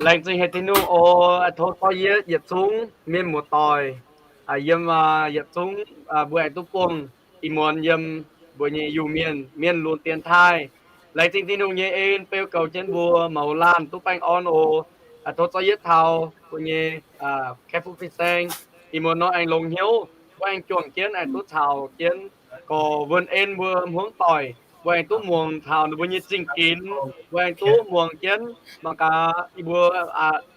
Laengz zingh haic Tin-Hungh oc. Tov zorqv yietv yietc zungv mienh muoz-doic yiem yietc zungv mbuo aengx duqv buangh ih muonz yiem mbuo nyei Iu-Mienh mienh lunx dienx taaih. Laengz zingh Tin-Hungh nyei en beu goux jienv mbuo mouz laanh duqv baengh orn oc. Tov zorqv yietv taux mbuo nyei Kaeqv-Fuqv fin-saeng ih muonz nor aengx longx hnyouv, mbuo aengx juangc jienv aengx duqv caux jienv gorx wuonh en mbuo hmuangv doic, mbuo aengx duqv muangx taux ninh mbuo nyei zingh ginx, mbuo aengx duqv muangx jienv mangc gaax yie mbuo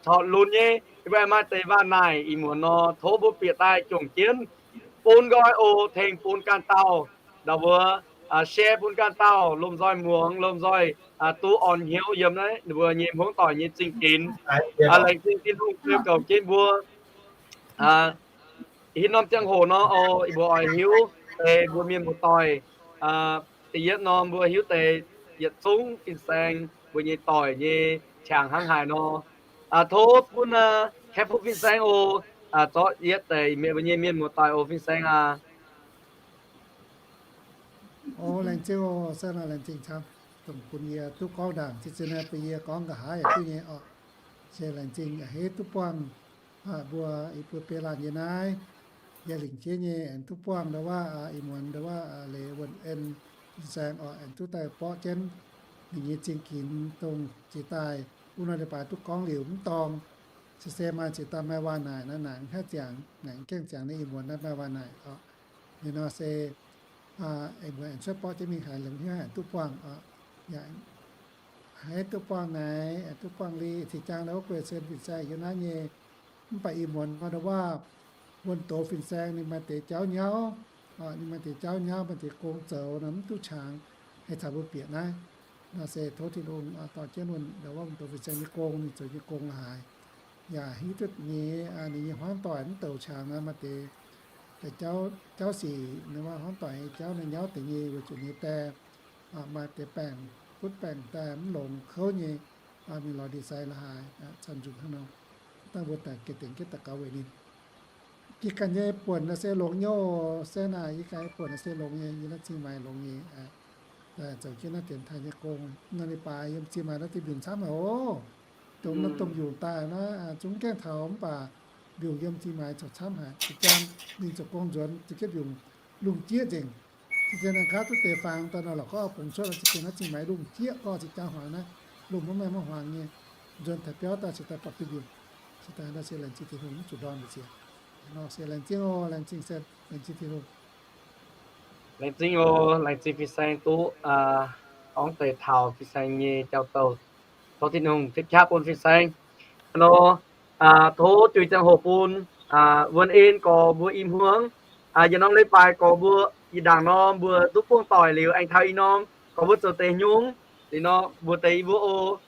corc lunx nyei, yie mbuo aengx maaih deix waac-naaic ih muonz nor tov mbuo bieqc daaih juangc jienv bun nqoi oc, tengx bun ganh dauh ndau wuov share bun ganh dauh lomh nzoih muangx, lomh nzoih duqv orn hnyouv yiem naaiv ninh mbuo nyei hmuangv doic nyei zingh ginx. Laengz zingh Tin-Hungh beu goux jienv mbuo hitv norm ziangh hoc nor oc, yie mbuo oix hiuv deix mbuo mienh muoz-doic. Da'yietv norm mbuo hiuv deix yietc zungv fin-saeng mbuo nyei doic nyei qangx hnangv haaix nor. Tov bun Kaeqv-Fuqv fin-saeng oc, zorqv yietv deix mienh mbuo nyei mienh muoz-doic oc fin-saeng aac. O, laengz zingh oc, se nor laengz zingh camv, dongh bun yie duqv gorngv ndaangc, zinh naaiv bun yie gorngv nqa'haav yaac duqv nyei oc. Se laengz zingh yaac heiv duqv buangh mbuo, yie mbuo biei laanh yie naaiv, yie lingc jeiv nyei aengx duqv buangh ndau wuov ih muonz ndau wuov leiz wuonh en fin-saeng oc, aengx duqv daaih borqv jienv ninh nyei zingh ginx dongh jiex daaih wuov nor leiz-baaix duqv gorngv liuz mv dorngc. Se se maaih ziex dauh maaih waac-naaic naaiv, naaic mv haih ziangx, naaic mv gaengh ziangx, naaiv ih muonz naaiv maaih waac-naaic oc. Ninh nor se aengx mbuo aengx cuotv borqv jienv mingh haiz longx hnyouv haic duqv buangh oc. Yaac haiz duqv buangh naaic, duqv buangh liuz zinh ziangx ndau wuov guei sen fin-saeng yiem naaiv nyei. Mv baac ih muonz nor ndau wuov wuonh doz fin-saeng ninh maaih deix jauv nyauv, ninh maaih deix jauv nyauv, maaih deix gong zoux nor mv duqv qangx, haih caux mbuo bieqc naaiv. Nor se tov Tin-Hungh dorh jienv wuonh ndau wuov wuonh doz fin-saeng nyei gong, ninh zoux nyei gong la'haaix. Yaac hiuv duqv nyei, ninh nyei hmuangv doic mv douc qangx nor maaih deix jauv, jauv sic, ninh wuov hmuangv doic nyei jauv naaiv nyauv deix nyei weic zuqc ninh die maaih deix baengc, butv baengc daaih mv longx kouv nyei, mingh lorz ndie-sai la'haaix, camv nzunc hnangv nor. Dangh mbuo daaih gengh dengc jienv daux gaux weic ninh. Gih ganh nyei buonc naaiv se longx nyei oc, se naaic yie ganh nyei buonc naaiv se longx nyei, yie naaiv zingh maaiz longx nyei. Zoux jienv naaiv dienx taaih nyei gong, naaiv leiz-baaix yiem zingh maaiz naaiv zingh mbiungc camv haic oc. Dongh naaiv dongh mbiungc daaih naaiv zungv gaengh taux mv baac mbiungc yiem zingh maaiz zoux camv haic. Zinh ziangx ninh zoux gong nzuonx za'gengh mbiungc lungh jieqv nzengc. Zinh ziangx naaiv nqaatv duqv deix fangx daaih nor lorqc gorngv bungx cuotv za'gengh naaiv zingh maaiz lungh jieqv gorngv zinh ziangx hmuangx naaiv, lungh maiv maengh maiv hmuangx nyei. Nzuonx taux biauv daaih cingx daaih buatc duqv mbiungc. Cingx daaih naaiv se laengz zingh Tin-Hungh mv zuqc ndorm mbuo ziex. Nor se laengz zingh oc, laengz zingh se laengz zingh Tin-Hungh. Laengz zingh oc, laengz zingh fin-saeng duqv gorngv deix taux fin-saeng nyei jauv-douh. Tov Tin-Hungh fitv qaqv bun fin-saeng. Nor, tov juix ziangh hoc bun wuonh en gorx mbuo i hmuangv, yietc norm leiz-baaix gorx mbuo, ih ndaangc norm mbuo duqv buangh doic liuz aengx taux ih norm gorx mbuo zoux deix nyungc, liuz nor mbuox deix yie mbuo oc.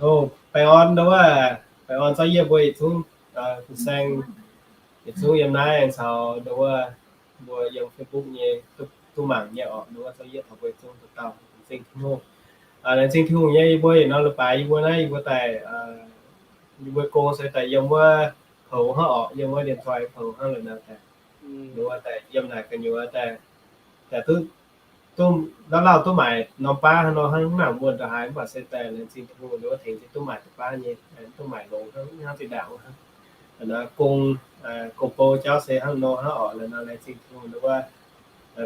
O, baengh orn ndau wuov, baengh orn zorqv yie mbuo yietc zungv fin-saeng, yietc zungv yiem naaiv aengx caux ndau wuov mbuo yiem Facebook nyei duqv mangc nyei orqc, ndau wuov zorqv yietv taux mbuo yietc zungv dauh dauh laengz zingh Tin-Hungh. Laengz zingh Tin-Hungh nyei yie mbuo yietc norm leiz-baaix yie mbuo naaiv yie mbuo daaih, yie mbuo gong se daaih yiem wuov poux hnangv orqc, yiem wuov điện thoại poux hnangv lorqc nor daaih, ndau wuov daaih yiem naaic gu'nyuoz daaih, daaih duqv, duqv, lauh lauh duqv maaic norm baav hnangv nor hnangv, mv nangc muonh ndongc haaix, mv baac se daaih laengz zingh Tin-Hungh ndau wuov tengx jienv duqv maaic deix baav nyei, duqv maaic longx hnangv, hnangv zinh ndaangc wuov hnangv. Nor gong, gong-bou jauv se hnangv nor hnangv orqc, nor laengz zingh Tin-Hungh ndau wuov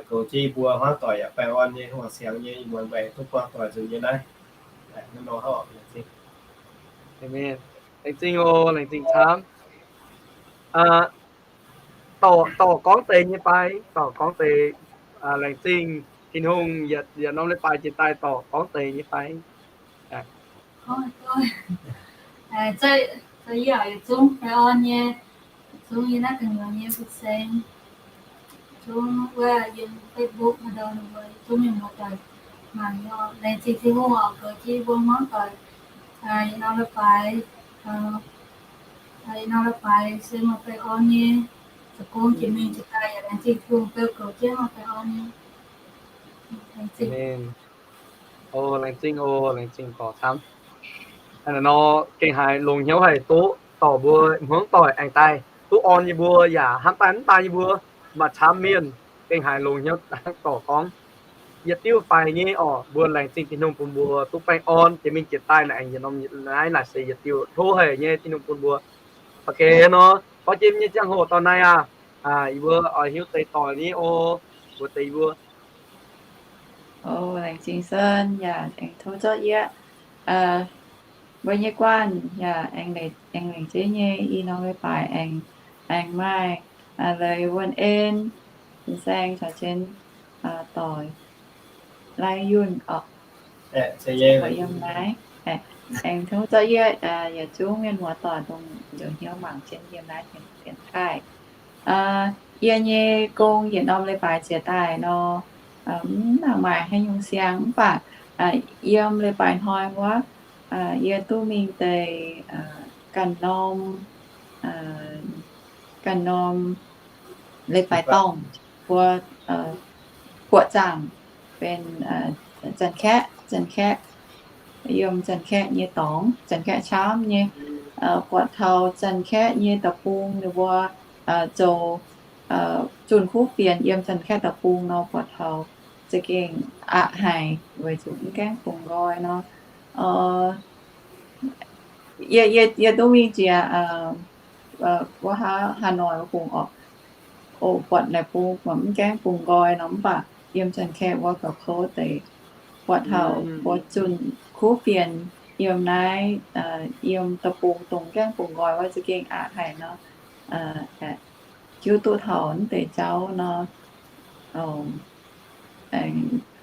goux jienv yie mbuo hmuangv doic yaac baengh orn nyei, hmuangx siangx nyei, ih muonz mbaengc duqv buangh doic nzunc nyei naaiv. Hnangv nor hnangv orqc, laengz zingh. Laengz zingh oc, laengz zingh camv. Dorc, dorc gorngv deix nyei fai? Dorc gorngv deix, laengz zingh Tin-Hungh yietc, yietc norm leiz-baaix jiex daaih dorc gorngv deix nyei fai? Gorngv, gorngv, za'gengh yietc zungv baengh orn nyei, yietc zungv yiem naaiv gu'nyuoz nyei fin-saeng, zungv wuov yiem Facebook haaix ndau ninh mbuo zungv mienh muoz-doic mangc nyei. Laengz zingh Tin-Hungh oc, goux jienv mbuo hmuangv doic, yietc norm leiz-baaix, yietc norm leiz-baaix se maaih baengh orn nyei. Zoux gong jiex mingh jiex daaih yaac laengz zingh Tin-Hungh beu goux jienv maaih baengh orn nyei. Laengz zingh. O, laengz zingh oc, laengz zingh gorx camv. Hnangv naaiv nor gengh haiz longx hnyouv haic, duqv dorc mbuo hmuangv doic aengx daaih duqv orn yie mbuo yaac hnamv daaih mv daan yie mbuo maaih camv mienh, gengh haiz longx hnyouv hnangv dorc gorngv. yietc diuh faix nyei orqc. Mbuo laengz zingh Tin-Hungh bun mbuo duqv baengh orn jiex mingh jiex daaih naaic, aengx yietc norm naaiv naaic se yietc diuh tov haic nyei Tin-Hungh bun mbuo. Ok nor, gorngv jiex nyei ziangh hoc dorh naaiv aqv. Yie mbuo oix hiuv deix doic nyei o, mbuox deix yie mbuo. O, laengz zingh Sun yaac aengx tov zorqv yie mbuo nyei guanh yaac aengx laengz zingh nyei i norm leiz-baaix aengx, aengx maaih leiz wuonh en, fin-saeng caux jienv doic lai yunh orqc. Yiem naaiv aengx tov zorqv yie yietc zungv mienh muoz-doic dongh njoux hnyouv mangc jienv yiem naaiv dienx taaih. Yie nyei gong yietc norm leiz-baaix ziex daaih nor, mv nangc maaih haaix nyungc siang mv baac yiem leiz-baaix hnoi wuov, yie duqv mingh deix ganh norm, ganh norm leiz-baaix dorngh, mbuo buoqc zaangc benx Janx-Kaeqv, Janx-Kaeqv, yiem Janx-Kaeqv nyei dorngx, Janx-Kaeqv camv nyei, buatc taux Janx-Kaeqv nyei deic-bung ninh mbuo zoux zunh kuv fienx yiem Janx-Kaeqv deic-bung nor, buatc taux za'gengh aqc haic weic zuqc mv gaengh bungx nqoi nor. Yie, yie duqv mingh jiex wuov Hà Nội wuov bung orqc. O, buatc naaic bung mv gaengh bungx nqoi nor, mv baac yiem Janx-Kaeqv wuov gauh kouv deix, buatc taux mbuo zunh kuv fienx yiem naaiv, yiem deic-bung dongh gaengh bungx nqoi wuov za'gengh aqc haic nor. Hiuv duqv taux naaiv deix jauv nor,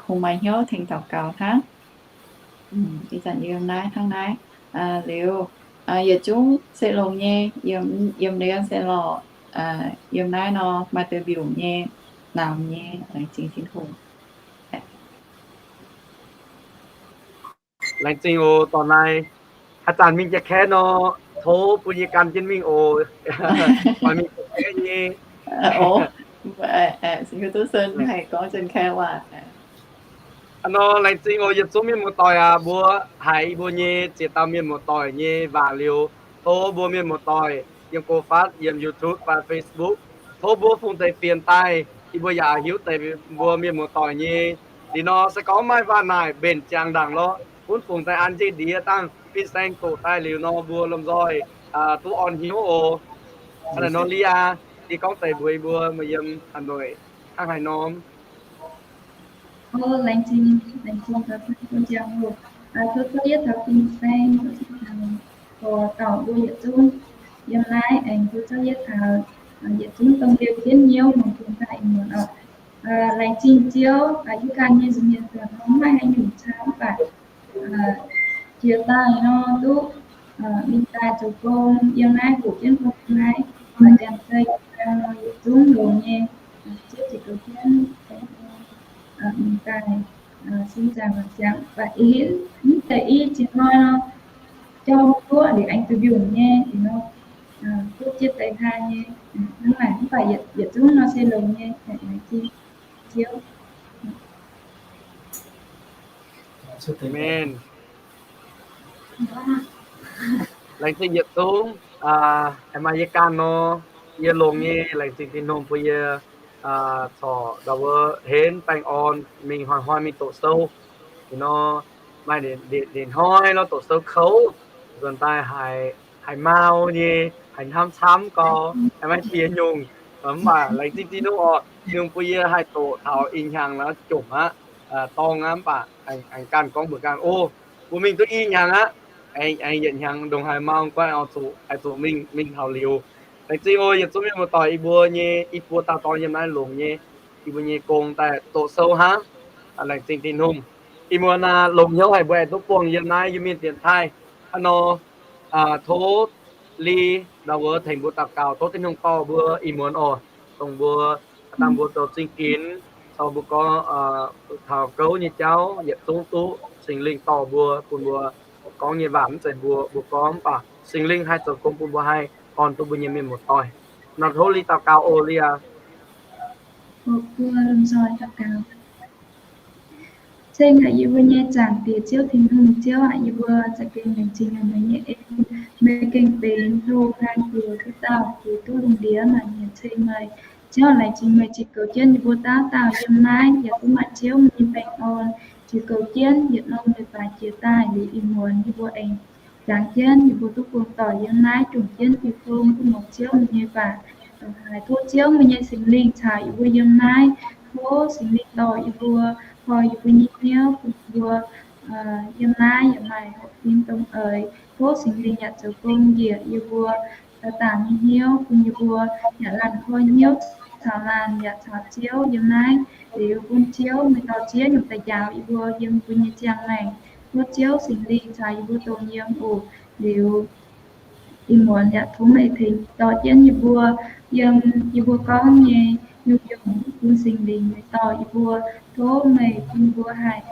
kungx maaih hnyouv tengx daux gaux hnangv. Ih zanc yiem naaiv hnangv naaiv. Liuz, yietc zungv se longx nyei, yiem naaiv se lorqc, yiem naaiv nor maaih deix mbiungc nyei, namx nyei, laengz zingh Tin-Hungh. Laengz zingh oc. Dorh naaiv haaix zanc mingh Janx-Kaeqv nor, tov bun yie gan jienv mingh oc. Oix mingh Janx-Kaeqv nyei. Hiuv duqv Sun haih gorngv Janx-Kaeqv waac. Aa nor, laengz zingh oc yietc zungv mienh muoz-doic aac, mbuo haiz yie mbuo nyei ziex dauh mienh muoz-doic nyei waac liuz, tov mbuo mienh muoz-doic yiem go fatv, yiem YouTube fai Facebook, tov mbuo fungx deix fienx daaih, yie mbuo yaac hiuv deix mbuo mienh muoz-doic nyei. Liuz nor se gorngv maaih waac naaic mbenc ziangx ndaangc lorqc, gunv fungx daaih an njiec ndiev dangh fin-saeng doqc daaih liuz nor, mbuo lomh nzoih duqv orn hnyouv oc. Hnangv naaic nor, Lia, yie gorngv deix mbuox yie mbuo maaih yiem Hà Nội hnangv haaix norm. O, laengz zingh, laengz zingh taux bun ziangh hoc, tov zorqv yietv taux fin-saeng, taux gorx dauh mbuo yietc zungv yiem naaiv aengx tov zorqv yietv taux yietc zungv dongh liouh jienv hnyouv muangx fungx daaih ih muonz oc. Laengz zingh Ziouv, yie ganh nyei nza'hmien daaih mv maaih haaix nyungc camv, mv baac jiex daaih nor duqv mingh daaih zoux gong yiem naaiv hoqc jienv gong naaiv, janx-zei nor yietc zungv longx nyei, zipv ziqc goux jienv mingh daaih sin zaangc ziangx, baac ih hitv mv deix i ziex hnoi nor, jauv mv duqv liuz aengx duqv mbiungc nyei, liuz nor duqv jiex deix hnangv nyei. Hnangv naaic mv baac yietc zungv nor se longx nyei, laengz zingh Ziouv. Amen. Laengz zingh yietc zungv, aengx maaih yie ganh nor, yie longx nyei, laengz zingh Tin-Hungh bun yie corc ndau wuov henv baengh orn mingh hnoi-hnoi mingh doqc sou. Ih nor maaih ndeic hnoi nor doqc sou kouv, nzuonx daaih haiz mau nyei, haiz hnamv camv gau, maiv diex nyungc. Mv baac laengz zingh Tin-Hungh oc, Tin-Hungh bun yie haih doqc taux ih hnyangx nor jomc aqv, dorng aqv, mv baac aengx ganh gorngv mbuox ganh, o, mbuo mingh duqv i hnyangx aqv. Aengx yietc hnyangx ndongc haaix mau guai oix zuqc, oix zuqc mingh, mingh taux liuz. Laengz zingh oc, yietc zungv mienh muoz-doic, yie mbuo nyei i buo dauh dorn yiem naaiv longx nyei, yie mbuo nyei gong daaih doqc sou hnangv. Laengz zingh Tin-Hungh. Ih muonz longx hnyouv haic mbuo aengx duqv buangh yiem naaiv Iu-Mienh dienx taaih. Hnangv nor, tov Li ndau wuov tengx mbuo daux gaux, tov Tin-Hungh dorh mbuo ih muonz oc, dongh mbuo dangh mbuo zoux zingh ginx, caux mbuo gorngv taux gouv nyei jauv yietc zungv duqv Singx Lingh dorh mbuo, bun mbuo gorngv nyei waac mv zeiz mbuo, mbuo gorngv, mv baac Singx Lingh haih zoux gong bun mbuo haih orn duqv mbuo nyei mienh muoz-doic. Nor tov Li daux gaux oc, Li aac. Ceng haic yie mbuo nyei Zaangc Diex Ziouv Tin-Hungh, Ziouv aac, yie mbuo za'gengh laengz zingh meih nyei en. Meih gengh benx hlo hlang jiex duqv dauh jiex duqv lungh ndiev maanc hnyouv ceng meih. Ziouv, laengz zingh meih ziex goux jienv yie mbuo dauh dauh yiem naaiv, yaac duqv maaih Ziouv meih nyei baengh orn ziex goux jienv yietc norm leiz-baaix jiex daaih liuz ih muonz yie mbuo aengx jangx jienv yie mbuo duqv bungx doic yiem naaiv, juangc jienv Tin-Hungh duqv muangx Ziouv meih nyei waac. Haiz tov Ziouv meih nyei Singx Lingh caux yie mbuo yiem naaiv. Tov Singx Lingh dorh yie mbuo, koi yie mbuo nyei hnyouv, bun yie mbuo yiem naaiv yaac maaih horpc fim dongh eix. Tov Singx Lingh yaac zoux gong njiec yie mbuo dauh dauh nyei hnyouv, bun yie mbuo yaac laanh koi hnyouv caux laanh yaac caux Ziouv yiem naaiv. Liuz bun Ziouv meih dorh ziex nyungc daaih njaaux yie mbuo yiem mbuo nyei ziangh maengc. Tov Ziouv Singx Lingh caux yie mbuo dongh yiem oc. Liuz ih muonz yaac tov meih tengx dorh jienv yie mbuo yiem yie mbuo gorngv nyei nyungc-nyungc, bun Singx Lingh meih dorh yie mbuo. Tov meih bun yie mbuo haih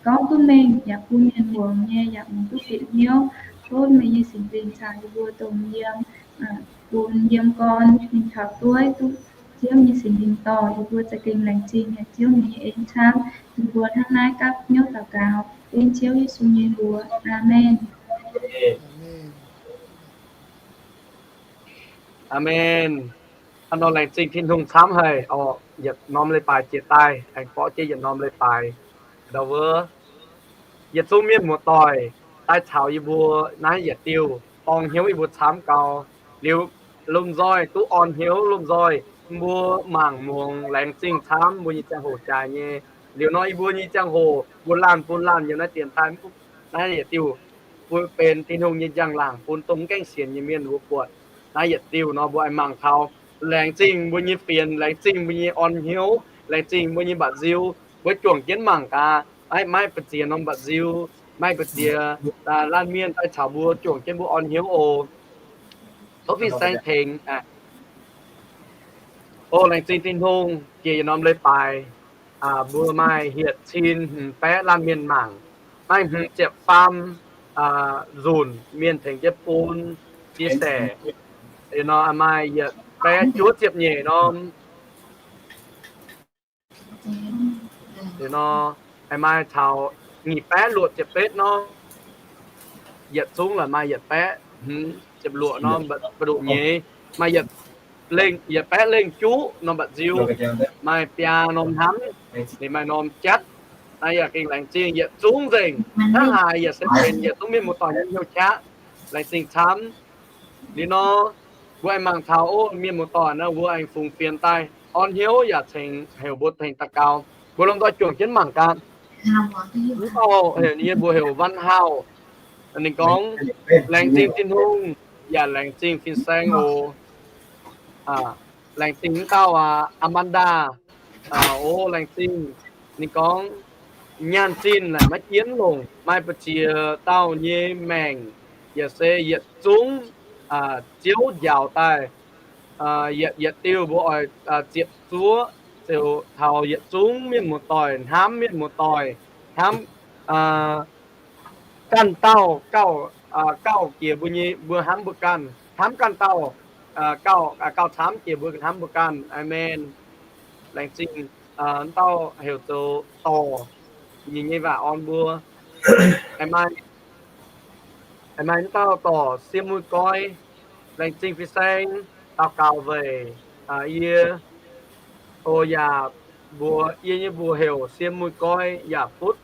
gorngv duqv mengh yaac bun mienh muangx nyei yaac muangx duqv bieqc hnyouv. Tov meih nyei Singx Lingh caux yie mbuo dongh yiem, bun yiem gorn mingh taux dueiv duqv Ziouv nyei Singx Lingh dorh yie mbuo. Za'gengh laengz zingh haic Ziouv meih nyei en camv yie mbuo hnangv naaiv gapv hnyouv daux gaux dengv Ziouv Yesu nyei mbuox. Aamen. Aamen. Hnangv nor laengz zingh Tin-Hungh camv haic oc. Yietc norm leiz-baaix jiex daaih, aengx borqv jienv yietc norm leiz-baaix ndau wuov. Yietc zungv mienh muoz-doic daaih caux yie mbuo naaiv yietc diuh dorng hnyouv yie mbuo camv gau. Liuz lomh nzoih duqv orn hnyouv, lomh nzoih mbuo mangc muangx laengz zingh camv mbuo nyei ziangh hoc jaaix nyei. Liuz nor yie mbuo nyei ziangh hoc mbuo laanh bun laanh yiem naaiv dienx daaih, naaiv yietc diuh bun benx Tin-Hungh nyei njang-laangc bun dongh mv gaengh sienx nyei mienh wuov buatc. Naaiv yietc diuh nor mbuo aengx mangc taux laengz zingh mbuo nyei fienx, laengz zingh mbuo nyei orn hnyouv, laengz zingh mbuo nyei mba'nziu. Mbuo juangc jienv mangc gaax, maiv, maiv ba'ziex norm mba'nziu, maiv ba'ziex laanh mienh daaih caux mbuo juangc jienv mbuo orn hnyouv oc. Tov fin-saeng tengx. O laengz zingh Tin-Hungh, jiex yietc norm leiz-baaix mbuo maaih hietc cin hmz baeqv laanh mienh mangc, maaih hmz ziepc faam nzunc mienh tengx jienv bun chia sẻ. Nor maaih yietc baeqv juov ziepc nyeic norm. Nor maaih taux nyic baeqv luoqc ziepc betv norm. Yietc zungv laaix maaih yietc baeqv hmz ziepc luoqc norm, mbu'ndongx nyei maaih yietc baeqv lengh juqv norm mba'nziu, maaih biaa norm hnamv, ninh maaih norm jatv. Naaiv yaac gengh laengz zingh yietc zungv nzengc. Hnangv haaix yaac se benx yietc zungv mienh muoz-doic nyei hnyouv qaqv. Laengz zingh camv. Liuz nor mbuo aengx mangc taux, o, mienh muoz-doic naaiv mbuo aengx fungx fienx daaih orn hnyouv yaac cingx heuc mbuo tengx daux gaux. Mbuo lomh nzoih juangc jienv mangc gaax. Mv baac heuc ninh nyei mbuox heuc Văn Hào. Ninh gorngv, laengz zingh Tin-Hungh yaac laengz zingh fin-saeng oc. Laengz zingh mv dauh Amanda. O, laengz zingh. Ninh gorngv, nyaanh zinh naaic maiv jienv longc, maaih ba'ziex dauh nyei maengc yaac se yietc zungv Ziouv njaaux daaih. Yietc, yietc diuh mbuo oix ziepc zuoqv ziouc taux yietc zungv mienh muoz-doic, hnamv mienh muoz-doic, hnamv ganh dauh gauh, gauh jiex mbuo nyei, mbuo hnamv mbuo ganh, hnamv ganh dauh gauh, gauh camv jiex mbuo hnamv mbuo ganh. Aamen. Laengz zingh. Dauh heuc zoux Dorc, ninh nyei waac orn mbuo. Aengx maaih dauh Dorc, Siem Muiz Goiv. Laengz zingh fin-saeng daux gaux weic yie. O yaac mbuox yie nyei mbuox heuc Siem Muiz Goiv yaac butv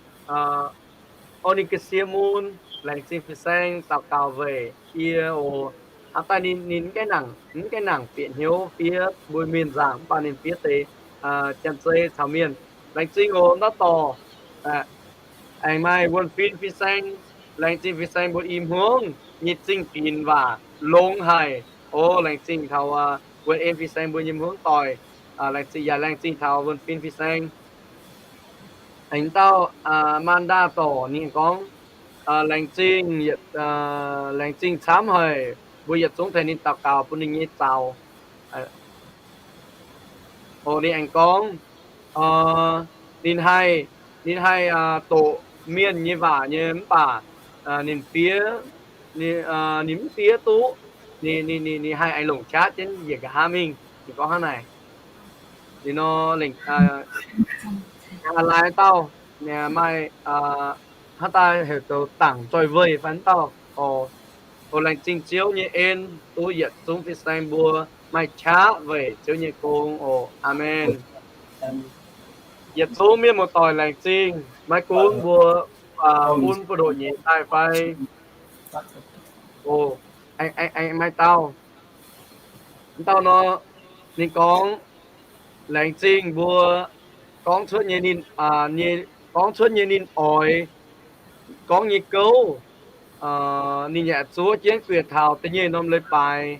o ninh ga'sie mun. Laengz zingh fin-saeng daux gaux weic yie oc. Hnamv daaih ninh, ninh mv gaengh nangc, mv gaengh nangc bieqc hnyouv fiev mbuo mienh nzaangc, mv baac ninh fiev deix janx-zei caux mienh. Laengz zingh oc, ndau dorc. Aengx maaih wuonh fin fin-saeng. Laengz zingh fin-saeng mbuo i hmuangv nyei zingh binc waac longx haic. O laengz zingh taux wuonh en fin-saeng mbuo nyei hmuangv doic. Laengz zingh, yaac laengz zingh taux wuonh fin fin-saeng. Aengx dauh Amanda dorc ninh gorngv, laengz zingh, laengz zingh camv haic, mbuo yietc zungv tengx ninh daux gaux bun ninh nyei zaux. O ninh aengx gorngv, ninh haih, ninh haih doqc mienh nyei waac nyei mv baac ninh fiev, ninh mv fiev duqv. Ninh, ninh haih aengx longc qaqv jienv njiec nqa'haav mingh. Ninh gorngv hnangv naaic. Ninh nor, laaix dauh maaih hnangv daaih heuc zoux Dangc Zoih Weih fai dauh. O laengz zingh Ziouv nyei en duqv yietc zungv fin-saeng mbuo maaih qaqv weic Ziouv nyei gong oc. Aamen. Yietc zungv mienh muoz-doic laengz zingh maiv gunv mbuo bun buoz-ndoqv nyei daaih fai? Oc, maaih dauh, dauh nor, ninh gorngv, laengz zingh mbuo gorngv cuotv nyei ninh, gorngv cuotv nyei ninh oix gorngv nyei gouv, ninh yaac zuov jienv guiex taux da'nyeic norm leiz-baaix.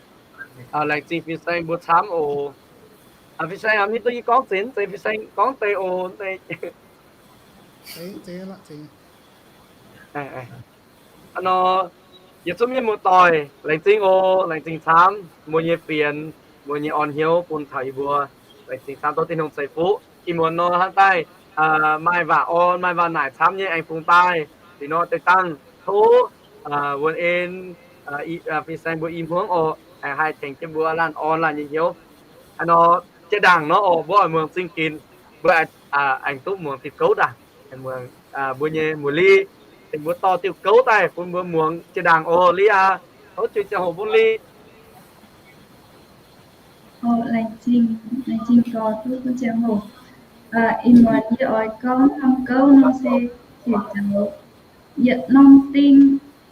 Laengz zingh fin-saeng mbuo camv oc. Fin-saeng mv hiuv duqv yie gorngv zeiz mv zeiz, fin-saeng gorngv deix oc. Nor, yietc zungv mienh muoz-doic laengz zingh oc, laengz zingh camv mbuo nyei fienx, mbuo nyei orn hnyouv bun taux yie mbuo. Laengz zingh camv tov Tin-Hungh ceix fuqv. Ih muonz nor hnangv daaih maaih waac orn maaih waac naaic camv nyei aengx bungx daaih. Liuz nor deix dangh tov wuon en, fin-saeng mbuo i hmuangv oc, haih tengx jienv mbuo laanh orn laanh nyei hnyouv. Nor, jiex ndaangc nor oc, mbuo oix muangx zingh ginx, mbuo aengx duqv muangx diuh gouv ndaangc. Mbuo nyei muoz-li, tengx mbuo dorh diuh gouv daaih bun mbuo muangx jiex ndaangc oc. Li aac, tov jiu ziangh hoc bun li. Laengz zingh gorx duqv bun ziangh hoc. Ih muonz yie oix gorngv norm gouv nor se heuc zoux yietc norm ding,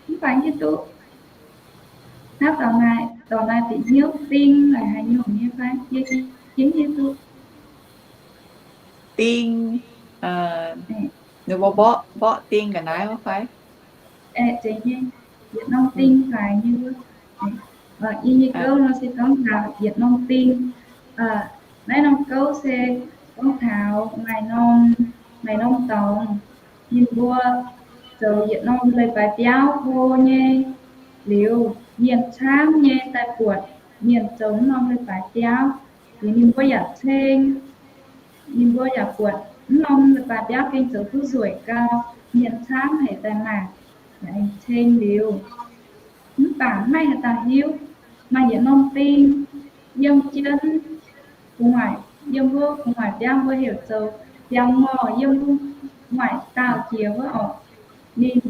mv baac hiuv duqv hnangv dorc maaih, dorc maaih bieqc hnyouv ding naaic haaix nyungc nyei fai? Yie hiuv duqv ding, ninh mbuo mborqv, mborqv ding ga'naaiv wuov fai? Aeqv, zeiz nyei, yietc norm ding faix nyei wuov. Yie nyei gouv nor se gorngv taux yietc norm ding. Naaiv norm gouv se gorngv taux maaih norm, maaih norm dorngx, ninh mbuo zoux yietc norm leiz-baaix biauv hlo nyei. Liuz mienh camv nyei daaih buatc mienh zoux mv norm leiz-baaix biauv, liuz ninh mbuo yaac ceng, ninh mbuo yaac buatc mv norm leiz-baaix biauv gengh zoux duqv nzueic gau, mienh camv haic daaih mangc, yaac aengx ceng liuz. Mv baac maiv maaih haaix dauh hiuv, maaih yietc norm ding yiem jienv gu'nguaaic, yiem wuov gu'nguaaic biauv mbuo heuc zoux biauv ngorh, yiem gu'nguaaic daauh jiex wuov oc. Ninh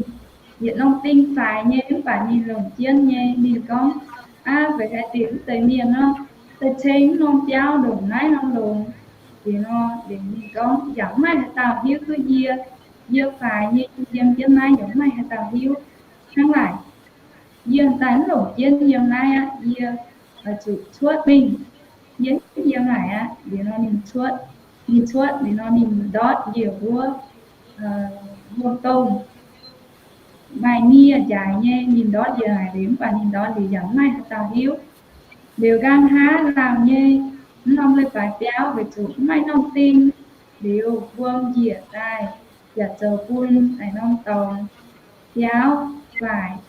yietc norm ding faix nyei mv baac ninh longc jienv nyei. Ninh gorngv, aav, weic haaix diuc mv deix mienh nor, daaih ceng mv norm biauv longc naaiv norm longx. Liuz nor, liuz ninh gorngv, yaac maiv maaih haaix dauh hiuv duqv yie. Yie faix nyei, yiem jienv naaiv yaac maiv maaih haaix dauh hiuv. Hnangv naaic, yie daaih mv longc jienv yiem naaiv aqv. Yie oix zuqc cuotv mingh. Yie mv yiem naaic aqv. Liuz nor ninh cuotv, ninh cuotv liuz nor ninh ndortv njiec wuov, wuov dongh maaih nie njaaic nyei. Ninh ndortv njiec naaic liuz mv baac ninh ndortv liuz yaac maiv maaih haaix dauh hiuv. Liuz nqa'haav lauh nyei mv norm leiz-baaix biauv weic zuqc mv maaih norm ding. Liuz wuom njiec daaih yaac zoux bun naaiv norm dorngx biauv waaic.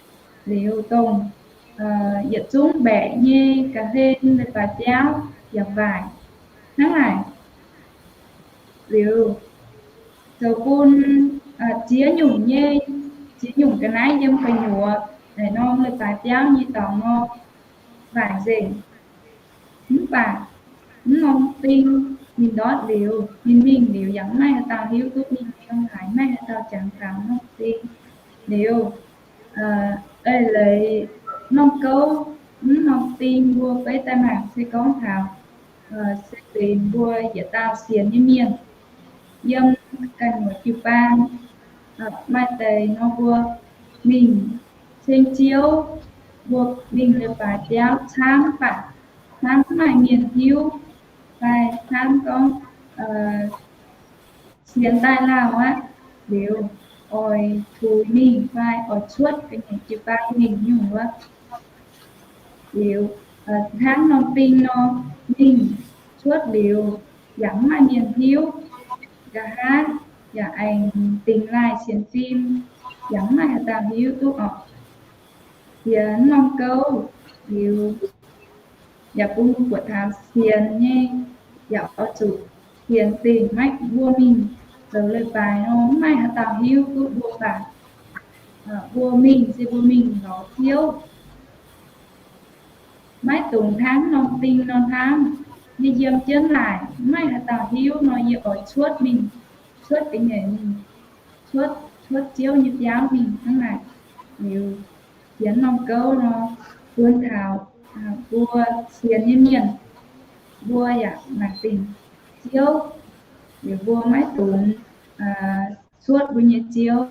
Liuz dongh yietc zungv mbaeqc nyei ga'hlen leiz-baaix biauv yaac waaic. Hnangv naaic, liuz zoux bun ziex nyungc nyei, ziex nyungc ga'naaiv yiem gu'nyuoz naaiv norm leiz-baaix biauv nyei dorngx nor waaic nzengc. Mv baac mv norm ding ninh ndortv liuz, ninh mingh liuz yaac maiv maaih haaix dauh hiuv duqv ninh yiem haaix, maiv maaih haaix dauh jangx taux mv norm ding. Liuz, eix leiz norm gouv, mv norm ding mbuo beiv daaih mangc se gorngv taux se benx mbuo yietc dauh sienx nyei mienh yiem ganh muoz jiu-baang. Maaih deix nor mbuo mingh ceng Ziouv, mbuo mingh leiz-baaix biauv camv, mv baac hnamv maiv maaih mienh hiuv, fai hnamv gorngv sienx daaih lauh aqv, liuz oix tuix mingh fai oix cuotv ga'nyiec jiu-baang mingh nyungc wuov. Liuz hnangv norm ding nor, mingh cuotv liuz yaac mv maaih mienh hiuv. Nqa'haav yaac aengx dingx laaih sienx fim, yaac mv maaih haaix dauh hiuv duqv orqc. Sienx norm gouv liuz, yaac bun mbuo buatc taux sienx nyei, yaac oix zuqc sienx dingc maiv mbuo mingh zoux leiz-baaix nor, mv maaih haaix dauh hiuv duqv mbuo baac mbuo mingh se mbuo mingh lorz Ziouv. Maiv dungx hnangv norm ding nor hnamv, yie yiem jienv naaic maiv maaih haaix dauh hiuv nor, yie oix cuotv mingh, cuotv ga'nyiec mingh, cuotv, cuotv Ziouv nyei biauv mingh hnangv naaic. Liuz sienx norm gouv nor, bun taux mbuo sienx nyei mienh, mbuo yaac mangc dingc Ziouv, liuz mbuo maiv dungx cuotv mbuo nyei Ziouv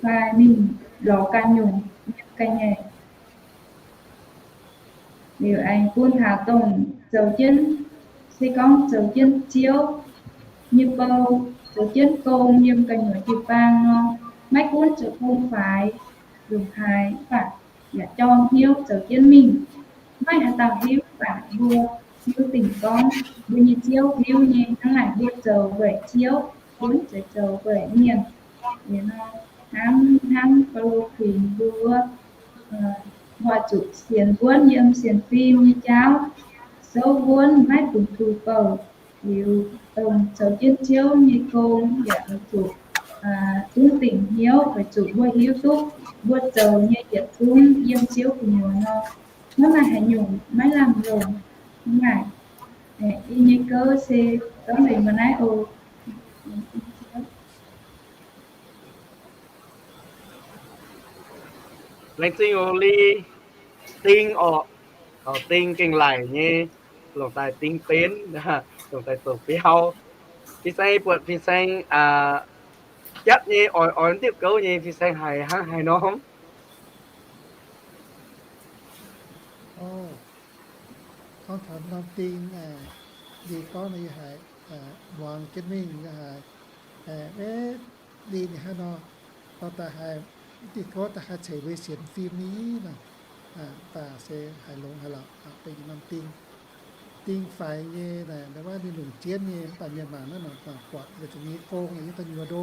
fai mingh lorz ganh nyungc yiem ga'nyiec. Liuz aengx bun taux dongh zoux jienv, se gorngv zoux jienv Ziouv nyei bou, zoux jienv gong yiem gu'nyuoz jiu-baang nor, maiv gunv zoux gong faix, longc haaix, mv baac yaac jorm hnyouv zoux jienv mingh. Maiv haaix dauh hiuv, mv baac mbuo hiuv dingc gorngv mbuo nyei Ziouv hiuv nyei. Hnangv naaic mbuo zoux weic Ziouv, mbuo mv zeiz zoux weic mienh. Liuz nor, hnamv hnamv Baulo kuinx mbuo wuov, oix zuqc sienx wuonv yiem sienx fim nyei jauv, souv wuonv maiv bungx tuix bouc. Liuz dongh zoux jienv Ziouv nyei gong yaac oix zuqc zunv dingc hnyouv, weic zuqc mbuo hiuv duqv mbuo zoux nyei yietc zungv yiem Ziouv gu'nyuoz nor, hnangv naaic haaix nyungc maiv lamh longc. Hnangv naaic, yie nyei gouv se gorngv nzengc mbuo naaiv oc. Laengz zingh oc Li. Ding orqc, taux ding gengh laic nyei, longc daaih ding benv, longc daaih zoux biauv. Fin-saeng buatc fin-saeng jatv nyei, oix oix diuh gouv nyei, fin-saeng haiz hnangv haaix norm? Gorngv taux norm ding, Li gorngv nor yie haiz muangx jienv mingh, yie haiz, eh, Li ninh hnangv nor, daaih haiz diuh gouv daaih haih ceix mbuo sienx fim ni nor, mv baac se haiz longx haic lorqc. Da'nyeic norm ding, ding faix nyei naaic, nda'wuov ninh longc jienv nyei, mv baac mienh mangc naaiv nor buatc weic zuqc ninh nyei gong yiem gu'nyuoz ndo,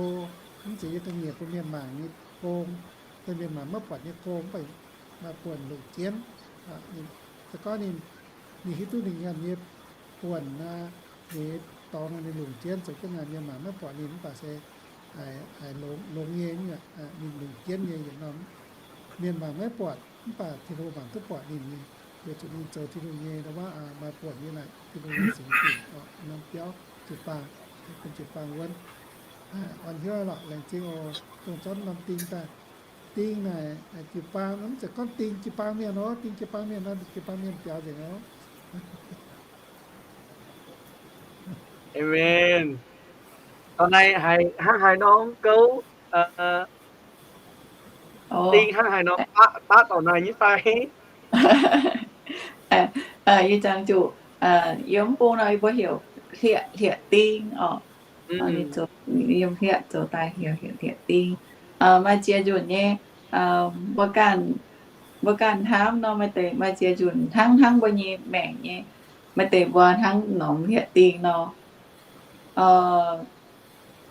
mv zeiz yiem ga'nyiec bun mienh mangc nyei gong. Dongh mienh mangc maiv buatc nyei gong, mv baac maaih buonc longc jienv. Se gorngv ninh, ninh hiuv duqv ninh nyanc nyei buonc aqv, ninh dorngx ninh longc jienv zoux jienv naaic, mienh mangc maiv buatc ninh, mv baac se haiz longx nyei. Ninh longc jienv nyei yietc norm, mienh mangc maiv buatc, mv baac Tin-Hungh mangc duqv buatc ninh nyei, weic zuqc ninh zoux Tin-Hungh nyei nda'wuov maaih buonc nyei naaic, Tin-Hungh nyei singx fim orqc, norm biauv jiu-baang, bun jiu-baang wuonv. Orn hnyouv lorqc, laengz zingh oc. Dongh zorqv norm ding daaih, ding naaic jiu-baang, mv zeiz gorngv ding jiu-baang mienh nor, ding jiu-baang mienh nor, jiu-baang mienh biaux nzengc oc. Aamen. Taux naaiv haiz hnangv haaix norm gouv, ding hnangv haaix norm, baav dorh naaic nyei fai? Yie jangx zuqc yiem mv bung nor mbuo heuc hlieqv, hlieqv ding orqc. Yiem hlieqv zoux daaih heuc hlieqv ding. Maaih ziex nzunc nyei, mbuo ganh, mbuo ganh hnamv nor, maaih deix, maaih ziex nzunc hnangv, hnangv mbuo nyei maengc nyei, maaih deix mbuo hnangv norm hlieqv ding nor.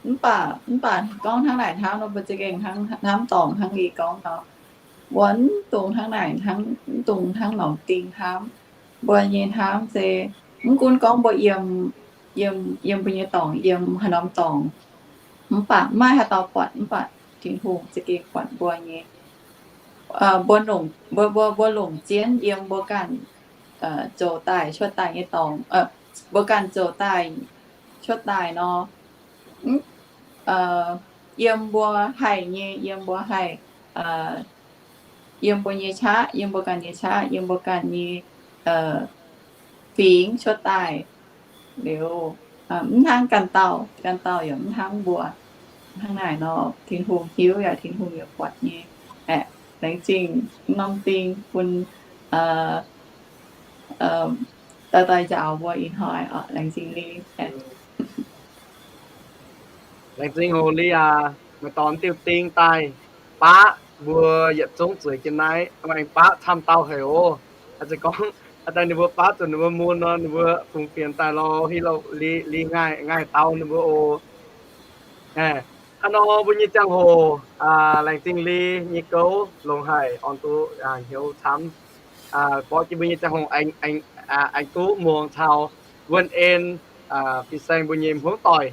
Mv baac, mv baac gorngv hnangv naaic hnamv nor, mbuo za'gengh hnamv dorngc hnangv Li gorngv nor. Mbuo mv dungx hnangv naaic, mv dungx hnangv norm ding hnamv. Mbuo nyei hnamv se mv gunv gorngv mbuo yiem, yiem, yiem mbuo nyei dorngx, yiem haaix norm dorngx, mv baac maiv maaih haaix dauh buatc, mv baac Tin-Hungh za'gengh buatc mbuo nyei. Mbuo longc, mbuo, mbuo, mbuo longc jienv yiem mbuo ganh zoux daaih cuotv daaih nyei dorngx, mbuo ganh zoux daaih cuotv daaih nor, yiem mbuo haih nyei, yiem mbuo haih, yiem mbuo nyei qaqv, yiem mbuo ganh nyei qaqv, yiem mbuo ganh nyei fingx cuotv daaih liuz, mv hnangv ganh dauh, ganh dauh yaac mv hnangv mbuo. Hnangv naaic nor, Tin-Hungh hiuv yaac Tin-Hungh yaac buatc nyei. Aeqv, laengz zingh norm ding bun daaih, daaih njaaux mbuo ih hnoi oc. Laengz zingh Li. Laengz zingh hoc Li aac, meih dorh diuh ding daaih baqv mbuo yietc zungv zueiz jienv naaiv, aengx baqv camv dauh haic oc. Aa, se gorngv aa daaih ninh mbuo baqv zuqc ninh mbuo mun nor, ninh mbuo fungx fienx daaih lorz hiuv Li, Li ngaih, ngaih dau ninh mbuo oc. Hnangv nor mbuo nyei ziangh hoc, laengz zingh Li nyei gouv longc haic orn duqv hnyouv camv, borqv jienv mbuo nyei ziangh hoc aengx duqv muangx taux Wuonh En fin-saeng mbuo nyei hmuangv doic.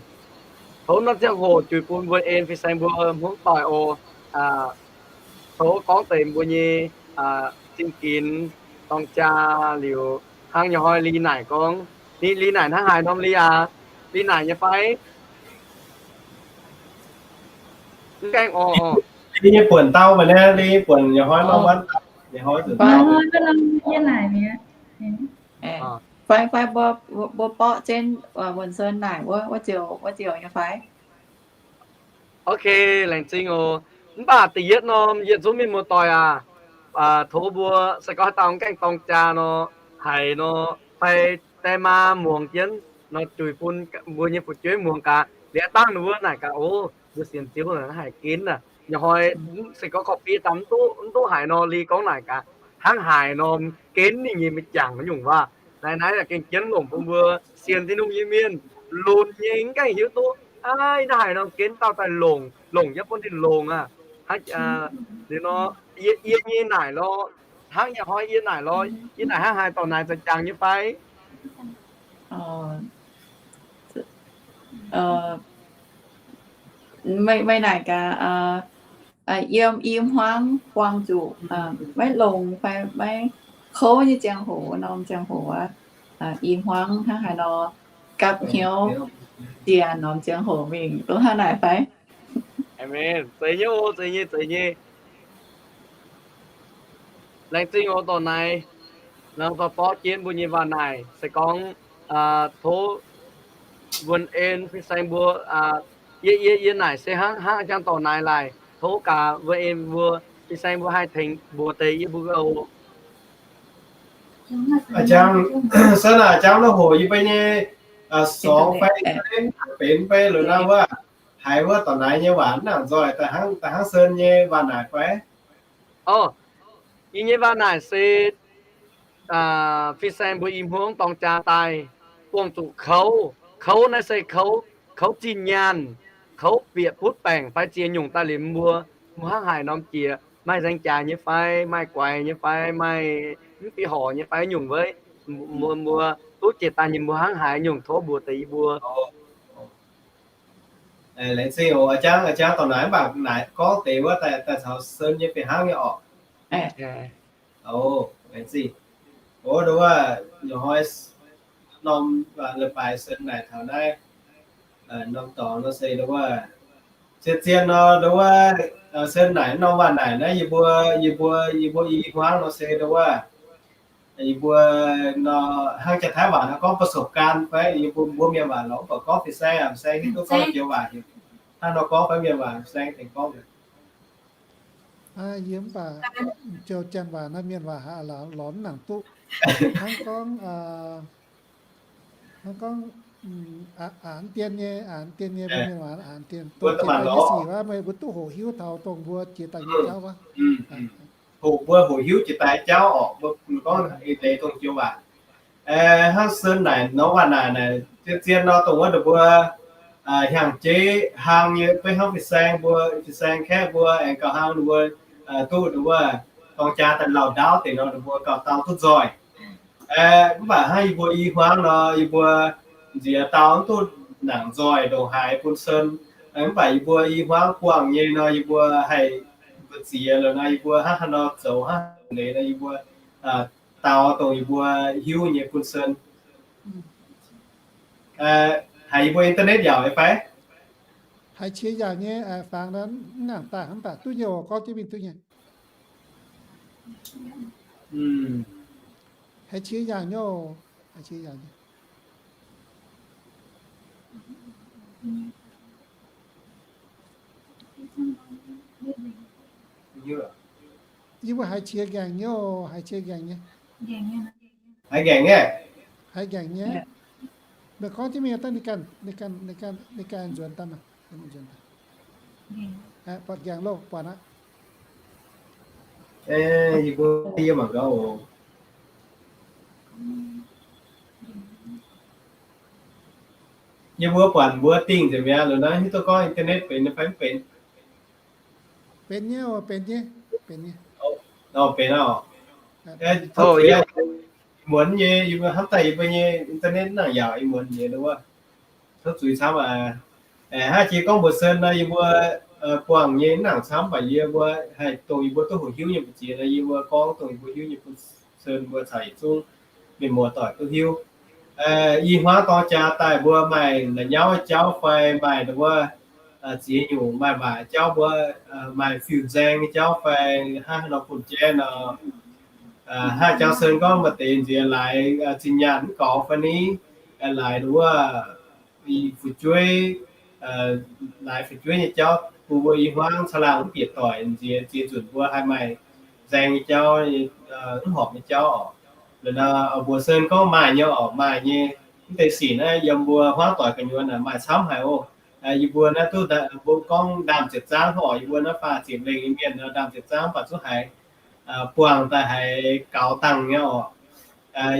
Tov norm ziangh hoc juix bun Wuonh En fin-saeng mbuo hmuangv doic oc. Tov gorngv deix mbuo nyei zingh ginx dorng jaa liuz, hnangv nyei hnoi Li naaic gorngv, Li naaic hnangv haaix norm Li aac? Li naaic nyei fai? Mv gaengh oc. Li nyei buonc dau maiv naaiv, Li buonc nyei hnoi nor wuonv. Fai, fai mbuo, mbuo borqv jienv wuonh Sơn naaic wuov, wuov ziouc, wuov ziouc nyei fai? Ok, laengz zingh oc. Mv baac da'yietv norm yietc zungv mienh muoz-doic aac, tov mbuo se gorngv haaix dauh gaengh dorng jaa nor, haiz nor, fai die maa muangx jienv nor, juix bun mbuo nyei fu'jueiv muangx gaax. Liuz dangh ninh mbuo naaic gaax, o, mbuo sienx Ziouv naaic haiz ginv aac. Nyei hnoi se gorngv korv-fiev daaih mv duqv haiz nor, liuz gorngv naaic gaax, hnangv haaix norm ginv ninh nyei mingh jangx nyungc waac. Naaiv, naaiv gengh jienv longc bun mbuo sienx Tin-Hungh nyei mienh lunx nyei mv gaengh hiuv duqv, aav, naaiv haaix norm ginv dauh daaih longc, longc jienv bun ninh longx aac. Hnangv, liuz nor, yie, yie nyei naaic lorqc, hnangv nyei hnoi yie naaic lorqc, yie naaic hnangv haaix dorh naaic za'jangx nyei fai? Meih, meih naaic gaax, yiem i hmuangv buangh zuqc maiv longx fai maiv kouv nyei ziangh hoc, norm ziangh hoc aqv, i hmuangv hnangv haaix nor gapv hnyouv ziec norm ziangh hoc mingh, dongh hnangv naaic fai? Amen. Zeiz nyei oc, zeiz nyei, zeiz nyei. Laengz zingh oc dorh naaic, laengz dorh borqv jienv mbuo nyei waac naaic. Se gorngv tov mbuo en fin-saeng mbuo, yie, yie, yie naaic se hnangv, hnangv jangx dorh naaic laaic. Tov gaax mbuo en mbuo fin-saeng mbuo haih tengx mbuox deix yie mbuo oc. A'jang, se naaic jangx la'hoc yie mbuo nyei sorngx fai benx fai lorz naaiv wuov, haiz wuov dorh naaic nyei waac nangc nzoih daaih hnangv, daaih hnangv Sơn nyei waac naaic fai? Orv, yie nyei waac naaic se fin-saeng mbuo i hmuangv dorng jaa daaih, buangh zuqc kouv. Kouv naaiv se kouv, kouv zinh nyaanh, kouv bieqc butv baengc fai ziex nyungc daaih liemh mbuo, mbuo hnangv haaix norm jiex, maaih nzaeng jaax nyei fai, maaih guaix nyei fai, maaih mv fih horc nyei fai nyungc weiv, mbuo, mbuo duqv jiex daaih nyei mbuo hnangv haaix nyungc tov mbuox deix yie mbuo. Laengz zingh oc, a'jang, a'jang dorh naaic mv baac naaic gorngv deix wuov daaih, daaih caux Sơn nyei fih hnangv nyei orqc. Laengz zingh. Ov, nduov wuov, nyouz hnoi norm waac leiz-baaix Sơn naaic taux naaiv norm dorngx nor se nduov wuov, zien-zien nor nduov wuov, Sơn naaic norm waac naaic naaiv yie mbuo, yie mbuo, yie mbuo i hmuangv nor se nduov wuov, yie mbuo nor hnangv Janx-Taiv waac nor gorngv ประสบการณ์ fai yie mbuo mbuo mienh waac lorqc, mv baac gorngv fin-saeng, fin-saeng hiuv duqv gorngv joux waac, hnangv nor gorngv fai mienh waac fin-saeng tengx gorngv. Yie mv baac joux Janx waac naaiv mienh waac haaix lorz mv nangc duqv. Hnangv gorngv, hnangv gorngv aanx dien nyei, aanx dien nyei, mbuo mienh waac aanx dien, dongh jiex daaih nyei sic wuov, meih mbuo duqv hoqc hiuv taux dongh mbuo jiex daaih nyei jauv wuov. Hoqc mbuo hoqc hiuv jiex daaih jauv orqc, mbuo gorngv eix leiz dongh joux waac. Hnangv Sơn naaic norm waac naaic naaic, zien-zien nor dongh wuov ninh mbuo hiaangx jeiv hlang nyei, beiv hnangv fin-saeng mbuo, fin-saeng kaeqv mbuo aengx gauh hnangv ninh mbuo duqv ninh mbuo dorng jaa daaih lauh ndaauv deix nor ninh mbuo gauh dau duqv nzoih. Mv baac hnangv yie mbuo i hmuangv nor, yie mbuo nziex dau mv duqv nangc nzoih ndongc haaix bun Sơn. Mv baac yie mbuo i hmuangv buangh nyei nor, yie mbuo haih mbu'ziex lorqc nor, yie mbuo hnangv haaix nor zoux hnangv haaix leiz nor, yie mbuo dau dongh yie mbuo hiuv nyei bun Sơn. Haiz yie mbuo internet yaauc nyei fai? Haiz qiex yaangh nyei, fangx mv nangc daaih hnangv baac duqv nyei oc, gorngv jienv mingh duqv nyei. Haiz qiex yaangh nyei oc, haiz qiex yaangh nyei. Yie mbuo haiz qiex ngaengc nyei oc, haiz qiex ngaengc nyei. Haiz ngaengc nyei. Haiz ngaengc nyei. Meih gorngv jienv mingh daaih, ninh ganh, ninh ganh, ninh ganh nzuonx daaih maah. Buatc ngaengc loh, buatc aqv. Yie mbuo yie mangc gaax oc. Yie mbuo buatc mbuo dingh nzengc mi'aqv, loz naaiv hiuv duqv gorngv internet benx fai mv benx. Benx nyei oc, benx nyei, benx nyei. Benx oc. Muonz nyei, yie mbuo hnamv daaih yie mbuo nyei internet nangc yaauc, yie muonz nyei wuov. Tov zuiz camv aqv. Hnangv jiex gorngv mbuox Sơn nor, yie mbuo buangh nyei mv nangc camv, mv baac yie mbuo haih dongh yie mbuo duqv hoqc hiuv nyei mbu'ziex nor, yie mbuo gorngv dongh yie mbuo hiuv nyei bun Sơn mbuo caux yietc zungv mienh muoz-doic duqv hiuv. I hmuangv dorng jaa daaih mbuo maaih la'nyauv jauv fai maaih wuov, ziex nyungc maaih waac jauv mbuo, maaih fiuv-nzaeng nyei jauv fai hnangv haaix nor bun jaiv nor, hnangv Jauv Sen gorngv maaih deix nziex laaix zinh nyaanh mv gorx fai ni, laaix wuov fu'jueiv, laaix fu'jueiv nyei jauv bun mbuo i hmuangv caangh laangh mv bieqc doic nziex, ziex nzunc mbuo haih maaih nzaeng nyei jauv, mv horpc nyei jauv oc. Laaix nor mbuox Sen gorngv maaih nyei oc, maaih nyei. Mv deix sic naaiv yiem mbuo hmuangv doic gu'nyuoz maaih camv haic oc. Yie mbuo naaiv duqv mbuo gorngv ndaamv ziepc zaangv oc, yie mbuo naaiv faah ziepc lengh nyei mienh ndaamv ziepc zaangv mv baac zungv haiz buangh daaih haiz gaux dangh nyei oc.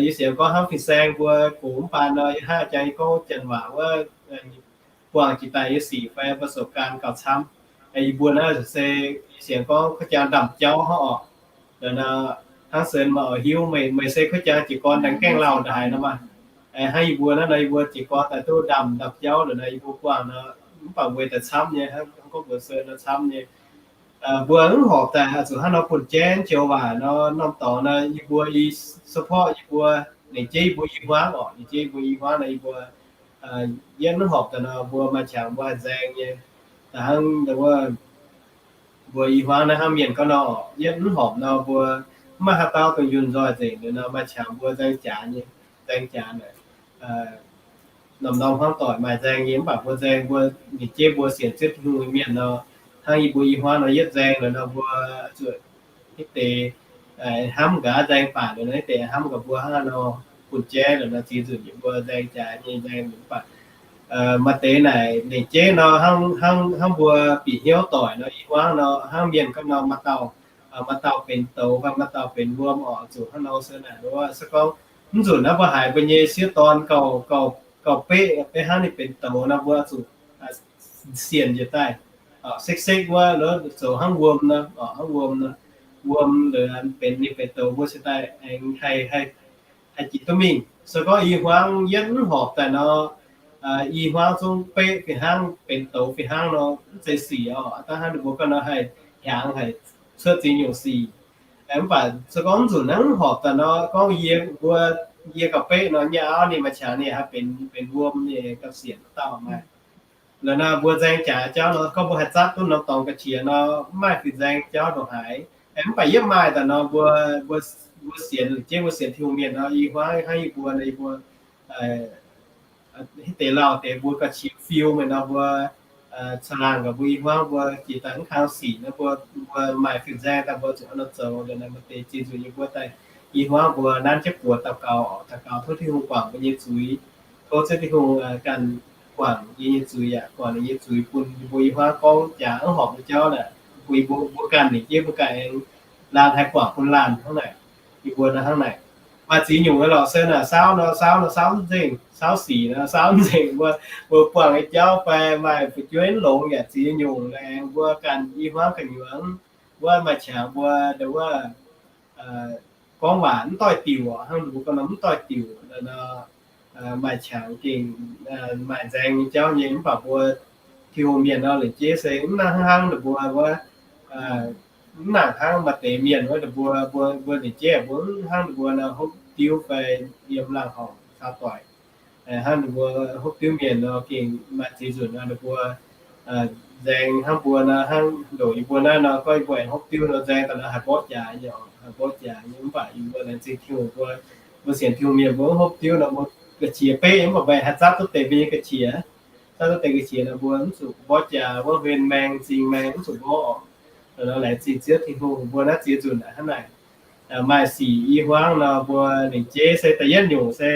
Yie sienx gorngv hnangv fin-saeng mbuo gox mv baac nor, yie hnangv jangx yie gorngv janx waac wuov, buangh jiex daaih nyei sic fai ประสบการณ์ gauh camv. Yie mbuo naaiv se yie sienx gorngv ka'jang ndaamv-jauv hnangv oc. Hnangv Sen maaih oix hiuv meih, meih se ka'jang jiez gorn daaih gaengh lauh ndaaix nor maah. Hnangv yie mbuo naaiv nor, yie mbuo jiez gorn daaih duqv ndaamv, ndaamv-jauv liuz nor, yie mbuo buangh nor, mv baac weic daaih camv nyei, hnangv gorngv mbuox Sen nor camv nyei. Mbuo mv horpc daaih zuqc hnangv nor bun jaiv joux waac nor, norm dorngx nor, yie mbuo i support yie mbuo, lengc jeiv yie mbuo i hmuangv oc, lengc jeiv yie mbuo i hmuangv nor, yie mbuo yietv mv horpc daaih nor, mbuo maaih qangx mbuo haih nzaeng nyei. Da'hnangv wuov mbuo i hmuangv naaiv hnangv mienh gorngv nor, yietv mv horpc nor, mbuo mv maaih haaix dauh dongh yunh nzoih nzengc liuz nor, maaih qangx mbuo nzaeng jaax nyei, nzaeng jaax naaic. Norm-norm hmuangv doic maaih nzaeng nyei, mv baac mbuo nzaeng mbuo ninh jeiv mbuo sienx Ziouv Tin-Hungh nyei mienh nor, hnangv yie mbuo i hmuangv nor yietv nzaeng liuz nor, mbuo zuqc hitv deix hnamv nqa'haav nzaeng baac liuz nor, hitv deix hnamv gaax mbuo hnangv nor bun jaiv liuz nor, ziex nzunc yie mbuo nzaeng jaax nyei nzaeng mv baac maaih deix naaic lengc jeiv nor, hnangv, hnangv mbuo bieqc hnyouv doic nor, i hmuangv nor, hnangv mienh gorngv nor, maaih dauh, maaih dauh benx douz fai maaih dauh benx wuom oc, zuqc hnangv nor se naaic wuov se gorngv mv nzunc naaiv mbuo haiz mbuo nyei sieqv dorn gauh, gauh, gauh beqv, beqv hnangv ninh benx douz nor, mbuo zuqc sienx njiec daaih, sekv-sekv wuov, zoux hnangv wuom nor, hnangv wuom nor, wuom liuz benx, ninh benx douz mbuo cingx daaih aengx haih, haih jiex duqv mingh. Se gorngv i hmuangv yietv mv horpc daaih nor, i hmuangv zungv beqv fih hnangv, benx douz fih hnangv nor, mv zeiz sic oc. Da'hnangv ninh mbuo gorngv nor haih hiaangx, haih cuotv ziex nyungc sic. Mv baac se gorngv mv nzunc naaiv mv horpc daaih nor, gorngv yie mbuo, yie gauh beqv nor, nyei auv ninh maaih qangx ninh haih benx, benx wuom nyei gauh sienx dauh maaih. Laaix nor mbuo nzaeng jaax jauv nor, gorngv mbuo haih zatv duqv norm dorngx ga'qiex nor, mv maaih fih nzaeng jauv ndongc haaix. Mv baac yietv maaih daaih nor, mbuo, mbuo sienx, jeiv mbuo sienx Tin-Hungh mienh nor, i hmuangv hnangv yie mbuo nor, yie mbuo hitv deix lauh deix mbuo ga'qiex fiu meih nor, mbuo caangh laangh gaax mbuo i hmuangv mbuo jiex daaih mv kang sic nor, mbuo, mbuo maaih fih nzaeng daaih mbuo zuqc hnangv nor zoux. Liuz nor maaih deix ziex nzunc yie mbuo daaih i hmuangv mbuo nanv jienv buoz daux gaux, daux gaux tov Tin-Hungh guangc mbuo nyei zuiz. Tov Ziouv Tin-Hungh ganh guangc yie nyei zuiz yaac guangc ninh nyei zuiz bun yie mbuo i hmuangv gorngv jaax mv horpc nyei jauv naaic, bun yie mbuo, mbuo ganh lengc jeiv mbuo ganh aengx laanh haih guangc bun laanh hnangv naaic. Yie mbuo nor hnangv naaic. Maaih ziex nyungc nyei lorqc, se naaic saauv nor, saauv nor, saauv mv nzengc, saauv sic nor, saauv mv nzengc. Mbuo, mbuo buangh nyei jauv fai maaih fu'jueiv mv longx yaac ziex nyungc laengz, mbuo ganh i hmuangv gu'nyuoz wuov maaih qangx mbuo ndau wuov gorngv waac mv doix-diuc, hnangv mbuo gorngv nor mv doix-diuc nor, maaih qangx gengh maaih nzaeng nyei jauv nyei. Mv baac mbuo Tin-Hungh mienh nor, lengc jeiv se mv nangc hnangv ninh mbuo wuov, mv nangc hnangv maaih deix mienh wuov, ninh mbuo, mbuo, mbuo lengc jeiv mbuo mv hnangv ninh mbuo nor hopv diuv fai yiem laangh horngc caux doic. Hnangv ninh mbuo hopv diuv mienh nor, gengh maaih ziex nzunc nor ninh mbuo nzaeng hnangv mbuo nor, hnangv ndongc yie mbuo naaiv nor, gorngv yie mbuo aengx hopv diuv nor, nzaeng daaih nor haih mborqv jaax nyei, haih mborqv jaax nyei. Mv baac yie mbuo laengz zingh Tin-Hungh mbuo, mbuo sienx Tin-Hungh mienh mbuo mv hopv diuv nor, mbuo ga'qiex beqv, mv baac mbuo haih zatv duqv deix mbuo nyei ga'qiex, zatv duqv deix ga'qiex nor, mbuo mv zuqc mborqv jaax, mbuo huen maeng, zingh maeng mv zuqc mborqv oc. Nor laengz zingh Ziouv Tin-Hungh, mbuo naaiv ziex nzunc naaic hnangv naaic. Maaih sic i hmuangv nor, mbuo lengc jeiv se da'yietv nyungc se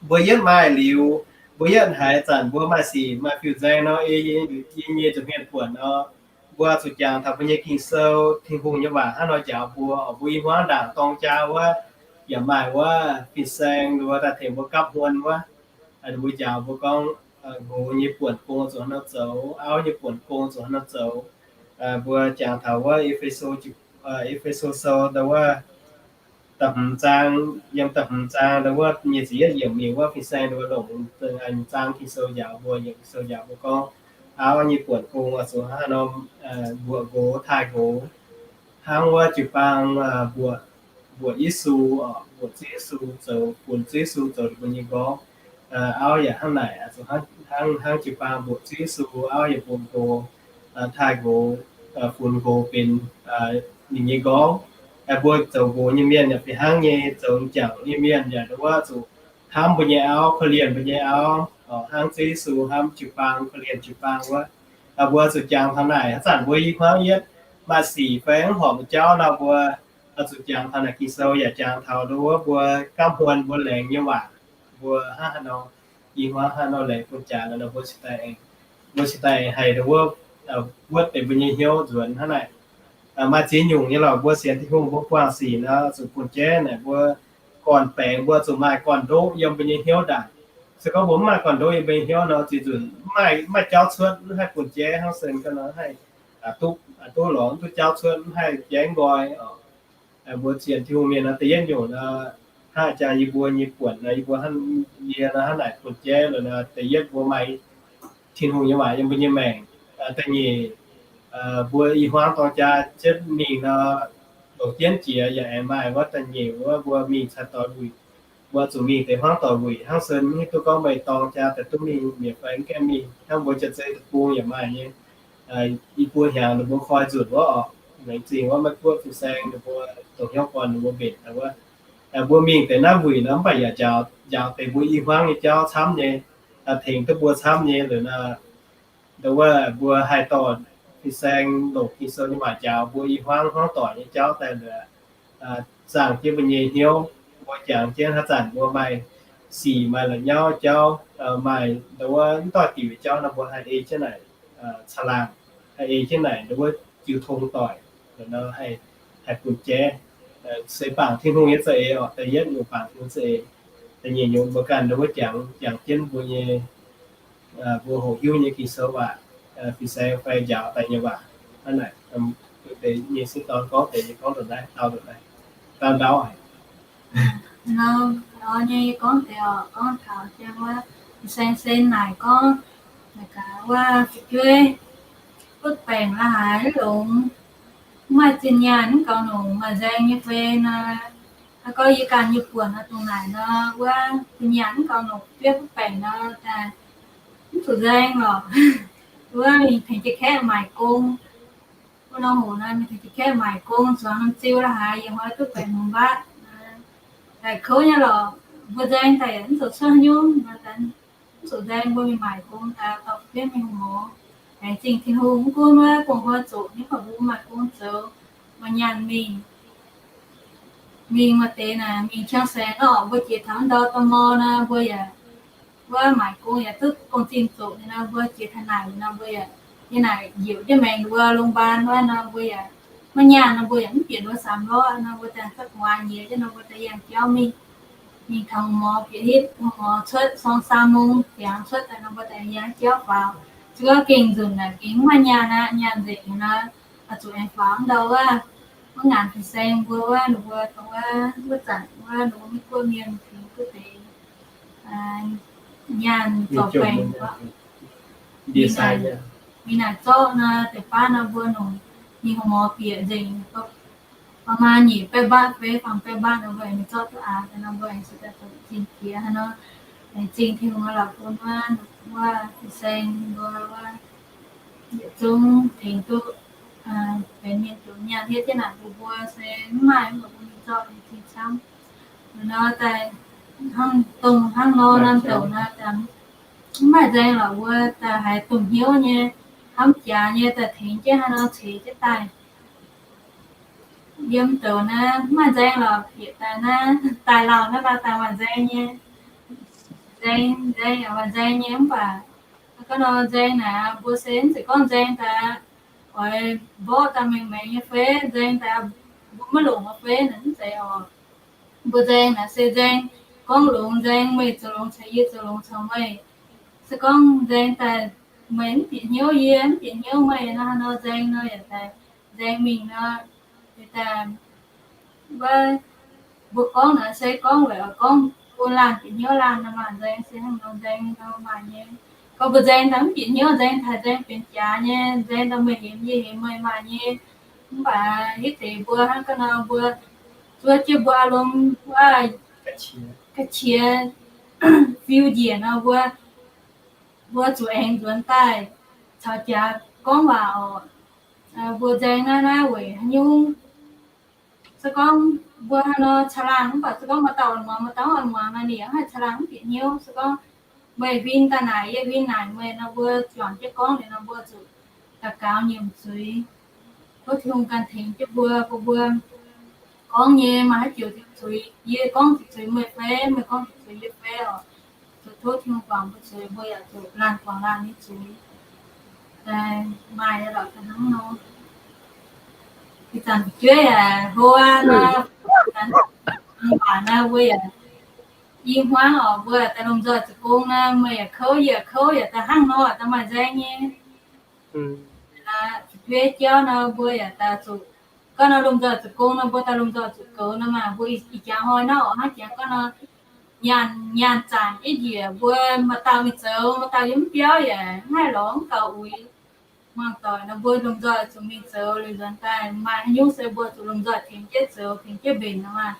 mbuo yietv maaih liuz, mbuo yietv haiz zanc mbuo maaih sic maaih fiuv-nzaeng nor, ei yie nyei nza'hmien buonc nor, mbuo zuqc jangx taux mbuo nyei Ging-Sou, Tin-Hungh nyei waac hnangv nor njaaux mbuo. Mbuo i hmuangv ndaangc dorng jaa wuov, yaac maaih wuov fin-saeng wuov daaih tengx mbuo gapv hmuon wuov, mbuo njaaux mbuo gorngv, nqox nyei buonc gong zuqc hnangv nor zoux, auv nyei buonc gong zuqc hnangv nor zoux. Mbuo jangx taux wuov E^fe^so, E^fe^so Sou ndau wuov da'hmz zaang, yiem da'hmz zaang ndau wuov nyic ziepc yietv yiemc mingh wuov fin-saeng ndau wuov longc zaang Ging-Sou njaaux mbuo, yiemc Ging-Sou njaaux mbuo gorngv auv nyei buonc gong oix zuqc hnangv nor mbuoqc nqox, taaih nqox, hnangv wuov jiu-baang mbuoqc, mbuoqc Yesu, mbuoqc Ziouv Yesu zoux, funx Ziouv Yesu zoux ninh mbuo nyei nqorngv. Auv yaac hnangv naaic, zuqc hnangv hnangv, hnangv jiu-baang mbuoqc Ziouv Yesu auv yaac mbuoqc nqox, taaih nqox, funx nqox benx ninh nyei nqorngv. Mbuo zoux nqox nyei mienh yaac fih hnangv nyei, zoux m'jangc nyei mienh yaac ndongc wuov zuqc hnamv mbuo nyei auv, korv-lienh mbuo nyei auv, hnangv Ziouv Yesu hnamv jiu-baang, korv-lienh jiu-baang wuov. Mbuo zuqc jangx taux naaic, haaix zanc mbuo i hmuangv yietv maaih sic fai mv horpc nyei jauv nor, mbuo zuqc jangx taux naaic Ging-Sou yaac jangx taux ndongc wuov mbuo gapv hmuon mbuo laengz nyei waac, mbuo hnangv haaix nor, i hmuangv hnangv haaix nor laengz bun jaax nor, mbuo cingx daaih, mbuo cingx daaih haih ndongc wuov wuotv deix mbuo nyei hnyouv nzuonx hnangv naaic. Maaih ziex nyungc nyei lorqc, mbuo sienx Tin-Hungh mbuo buangh sic nor, zuqc bun jaiv naaic mbuo gorn-baengx mbuo zuqc maaih gorn-ndoqv yiem mbuo nyei hnyouv ndaangc. Se gorngv mbuo mv maaih gorn-ndoqv yiem mbuo nyei hnyouv nor, ziex nzunc mv maaih jauv cuotv, mv haih bun jaiv hnangv se ga'naaiv haih duqv, duqv lorz mv duqv jauv cuotv, mv haih jaiv nqoi oc. Mbuo sienx Tin-Hungh mienh nor, da'yietv nyungc nor, hnangv jaa yie mbuo nyei buonc nor, yie mbuo hnangv yie nor hnangv naaic bun jaiv loz nor, da'yietv mbuo maaih Tin-Hungh nyei waac yiem mbuo nyei maengc. Da'nyeic, mbuo i hmuangv dorng jaa jienv mingh nor, longc jienv jiex yaac aengx maaih wuov da'nyeic wuov mbuo mingh caux doic wuic. Mbuo zuqc mingh deix hmuangv doic wuic hnangv se mv hiuv duqv gorngv meih dorng jaa daaih duqv mingh mietc fai mv gaengh mingh. Hnangv mbuo jiex zei deic-bung yaac maaih nyei. I buo hnyangx ninh mbuo koi nzunc wuov oc, laengz zingh wuov maiv guoqv fin-saeng ninh mbuo dongh hnyouv gorn ninh mbuo mbenc wuov. Mbuo mingh deix naaiv wuic nor mv baac yaac njaaux, njaaux deix mbuo i hmuangv nyei jauv camv nyei, tengx duqv mbuo camv nyei liuz nor, ndongc wuov mbuo haih dorh fin-saeng longc Ging-Sou nyei waac njaaux mbuo i hmuangv hmuangv doic nyei jauv daaih liuz, zaangh jienv mbuo nyei hnyouv, mbuo jangx jienv haaix zanc mbuo maaih sic maaih la'nyauv jauv, maaih ndongc wuov mv doix-diuc jauv nor, mbuo haih ei jienv naaic caangh laangh, haih ei jienv naaic ndongc wuov jiu tong doic, nor haih, haih bun jaiv. Se bangc Tin-Hungh nyei za'eix oc, da'yietv nyungc bangc Tin-Hungh za'eix. Da'nyeic nyungc mbuo ganh ndongc wuov jangx, jangx jienv mbuo nyei, mbuo hoqc hiuv nyei Ging-Sou waac, fin-saeng fai njaaux daaih nyei waac. Hnangv naaic, deix nyei sieqv dorn gorngv deix nyei gorngv ndongc naaiv, dau ndongc naaiv, dau ndau haic. Nor, nyei gorngv deix oc, gorngv taux jang wuov fin-saeng se naaic gorngv, naaic gaax wuov fu'jueiv butv baengc la'haaix longx, mv maaih zinh nyaanh mv gaux longc maaih nzaeng nyei fei nor, hnangv gorngv yie ganh nyei buonc nor dongh naaic nor, wuov zinh nyaanh mv gaux longc fu'jueiv butv baengc nor, daaih mv zuqc nzaeng lorqc. Wuov mingh tengx jiex kaeqv maaic gong. Wuov norm hoc nor mingh tengx jiex kaeqv maaic gong, zuangx norm ziu la'haaix yaac hnoi duqv baengc hmz mbatv. Daaih kouv nyei lorqc, mbuo nzaeng daaih yaac mv zuqc cuotv haaix nyungc, mv zuqc nzaeng mbuo mingh maaic gong daaih dorh fu'jueiv mingh horc. Laengz zingh Tin-Hungh mv gunv wuov gong-hnoi zoqc nyei, mv baac mbuo maaih gong zoux, maaih nyaanh mingh. Mingh maaih deix naaic mingh ciang saeng nor, mbuo jiex taux ndau dorh mor nor, mbuo yaac, wuov maaic gong yaac duqv gong-zinh zoqc nyei nor, mbuo jiex taux naaic nor, mbuo yaac, yie naaic njiec jienv maengx wuov โรงพยาบาล wuov nor, mbuo yaac maiv nyaanh nor, mbuo yaac mv bieqc wuov สามล้อ nor, mbuo daaih จักรยาน nyiex jienv nor, mbuo daaih yangh jauv mingh. Mingh taux โรงพยาบาล bieqc hitv โรงพยาบาล cuotv สองสามโมง ziangx cuotv daaih nor, mbuo daaih yangh jauv faaux. Se gorngv gengh nzunc naaic gengh mv maaih nyaanh aqv, nyaanh nzengc nyei nor, oix zuqc aengx faaux ndau wuov, wuov ngaanc fin-saeng mbuo wuov, ninh mbuo dongh wuov, wuov zanc wuov ninh mbuo Meiv Guoqv mienh tengx duqv deix nyaanh zorc baengc. Mingh naaic zorqv nor, deix baav nor mbuo nongc mingh โรงพยาบาล bieqc nzengc, ประมาณ nyic baeqv mbatv fai faam baeqv mbatv nor, mbuo aengx mingh zorqv duqv aqv. Daaih nor mbuo aengx se daaih zoux zinh jiex hnangv nor, aengx zingh Tin-Hungh lorqc bun wuov, wuov fin-saeng mbuo wuov yietc zungv tengx duqv benx mienh zoux nyaanh hietv jienv naaic bun mbuo se mv maaih mv baac bun mingh zorqv aengx zingh camv. Nor daaih hnangv dongh hnangv nor norm douc nor, mv maaih nzaeng lorqc, mbuo daaih haiz dongh hnyouv nyei, hnamv jaax nyei daaih tengx jienv hnangv nor ceix jienv daaih. Yiem douc naaiv mv maaih nzaeng lorqc, bieqc daaih naaiv daaih lauh naaiv baac daaih maaih nzaeng nyei. Nzaeng, nzaeng yaac maaih nzaeng nyei mv baac hnangv nor nzaeng naaic mbuo se mv zeiz gorngv nzaeng daaih oix mborqv daaih maengx maengx nyei fei, nzaeng daaih mbuo maiv longc nyei fei naaic mv zeiz oc. Mbuo nzaeng naaic se nzaeng gorngv longx nzaeng, meih zoux longx caux yie, zoux longx caux meih. Se gorngv nzaeng daaih meih mv bieqc hnyouv yie, mv bieqc hnyouv meih nor, nor nzaeng nor yaac daaih nzaeng mingh nor, daaih wuov mbuo gorngv naaic se gorngv weic oix gorngv bun laanh bieqc hnyouv laanh nor maah, nzaeng se hnangv nor nzaeng nor maaih nyei. Gorngv mbuo nzaeng daaih mv bieqc hnyouv, nzaeng daaih nzaeng benx jaax nyei, nzaeng daaih meih hemx yie, hemx meih maaih nyei. Mv baac hitv deix mbuo hnangv ga'naaiv nor mbuo zuov jienv mbuo aqv lomh wuov ga'qiex fiu njiec nor mbuo mbuo zuqc aengx nzuonx daaih caux jaax gorngv waac oc. Mbuo nzaeng naaiv naaiv weic haaix nyungc? Se gorngv mbuo haaix nor caangh laangh mv baac se gorngv maaih dauh oix muangx, maaih dauh oix muangx nor, ninh yaac haih caangh laangh mv bieqc hnyouv. Se gorngv meih huin daaih naaic, yie huin naaic meih nor, mbuo juangc jienv gorngv liuz nor, mbuo zuqc daux gaux nyiemc zuiz, tov Tin-Hungh ganh tengx jienv mbuo, bun mbuo gorngv nyei maaih haaix joux zuqc zuiz, yie gorngv zuqc zuiz meih fai, meih gorngv zuqc zuiz yie fai oc. Zuqc tov Tin-Hungh guangc mbuo zuiz, mbuo yaac zuqc laanh guangc laanh nyei zuiz. Maaih lorqc da'hnangv nor. Ih zanc fu'jueiv yaac hlo aqv nor, waac naaiv mbuo yaac i hmuangv oc, mbuo daaih lomh nzoih zoux gong naaiv, meih yaac kouv, yie yaac kouv, yaac da'hnangv nor daaih maaih nzaeng nyei. Fu'jueiv jauv nor mbuo yaac daaih zuqc, gorngv nor lomh nzoih zoux gong nor mbuo daaih lomh nzoih zuqc goux nor maah, mbuo ih jaax hnoi naaiv oc, hnangv jangx gorngv nor nyaanh nyaanh zanc jienv njiec, mbuo maaih dauh mingh zoux, maaih dauh yiem mv biauv yaac mv haih lorz mv gaux uix. Muangx doic nor mbuo lomh nzoih zuqc mingh zoux liuz nzuonx daaih maaih haaix nyungc se mbuo zuqc lomh nzoih tengx jienv zoux, tengx jienv mbenc nor maah.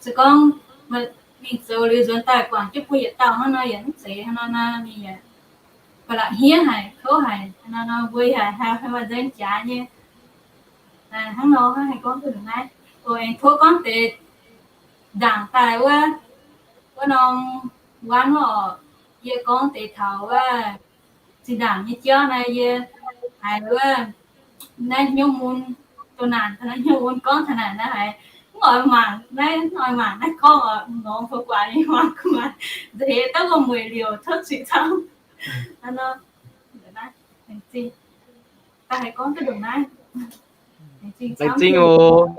Se gorngv mingh zoux liuz nzuonx daaih guangc jienv mbuo yietc dauh hnangv nor yaac mv zeiz hnangv nor naaiv, ninh yaac ba'laqc hniev haic, kouv haic nor, mbuo yaac haih maaih nzaeng jaax nyei. Hnangv nor hnangv haih gorngv duqv naaiv. Aengx tov gorngv deix ndaangc daaih wuov, wuov norm wuov oc, yie gorngv deix taux wuov zinh ndaangc nyei jauv naaiv, yie haiz wuov naaiv hnyouv mun, doh naanc taux naaiv hnyouv mun gorngv taux naaic naaiv haiz mv oix mangc naaiv, mv oix mangc naaiv gorngv oc, norm fou guaax nyei mangc gu'nguaaic nzeix daav wuov mueic liouc cuotv zuiz camv. Daaih haiz gorngv duqv ndongc naaiv. Laengz zingh oc.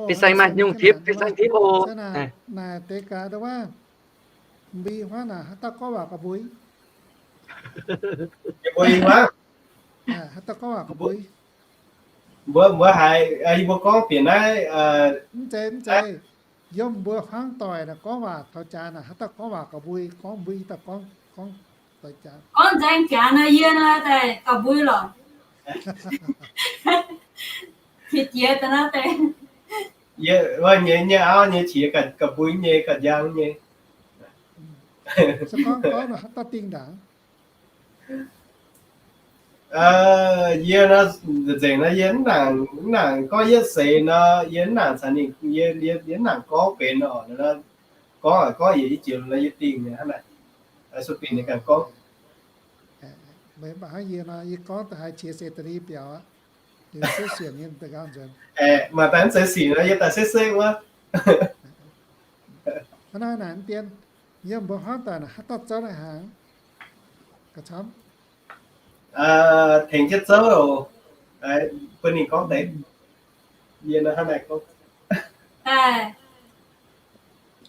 Fin-saeng maaih nyungc tipv, fin-saeng tipv oc. Naaic deix gaax wuov, mbui huaav naaic haaix dauh gorngv waac gauh mbui? Haaix dauh gorngv waac gauh mbui? Mbuo, mbuo haiz, yie mbuo gorngv bieqc naaiv, mv zeiz, mv zeiz. Yiem mbuo hmuangv doic naaic gorngv waac taux jaax naaic haaix dauh gorngv waac gauh mbui, gorngv mbui dauh gorngv, gorngv doix jaax. Gorngv nzaeng jaax nor yie nor daaih gauh mbui lorqc. Qiex jiez daaih nor daaih. Yie, wuov nyei, nyei auv nyei qiex gauh mbui nyei, gauh njang nyei. Se gorngv, gorngv nor haaix dauh dingh ndaangc? Yie nor, nzengc nor yie mv nangc, mv nangc gorngv yietv seix nor, yie mv nangc caux ninh, yie, yie mv nangc gorngv benx oc. Gorngv, gorngv yietc i jiex nor yie dingh hnangv naaic. Sueih bieqc ninh ganh gorngv. Meih mv baac hnangv yie nor, yie gorngv da'haiz qiex seix da'li biaux aqv. Liuz setv sienc nyei da'nqaang nzuonx. Maaih daaih mv zeiz sic nor yie daaih setv setv wuov. Hnangv naaiv naaic mv dien, yiem mbuo hmuangv doic naaic haaix dauh zouv naaiv hnaangx gauh camv? Tengx jienv zouv oc. Bun ninh gorngv deix. Yie nor hnangv naaic gorngv. Daaih,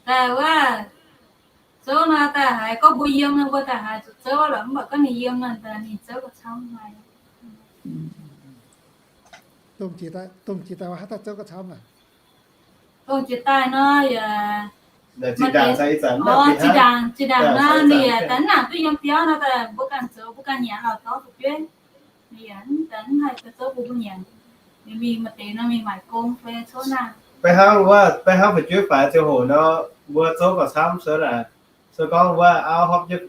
daaih wuov, zouv nor daaih haiz gorngv mbuo yiem nor mbuo daaih haiz zuqc zouv lorqc, mv baac gorngv ninh yiem nor daaih ninh zouv gauh camv haic. Dongh jiex daaih, dongh jiex daaih haaix dauh zouv gauh camv aqv? Dongh jiex daaih nor yaac zinh ndaangc, zinh ndaangc nor ninh yaac daaih mv nangc duqv yiem biauv nor daaih mbuo ganh zoux mbuo ganh nyanc lorz dorv fu'jueiv. Ninh yaac mv daaih mv haih zouv bun mbuo nyanc. Ninh mingh maaih deix nor mingh maaic gong fai cuotv naaiv. Beiv hnangv wuov, beiv hnangv fu'jueiv faix ziangh hoc nor, mbuo zouv gauh camv se naaic. Se gorngv wuov auv hopv jienv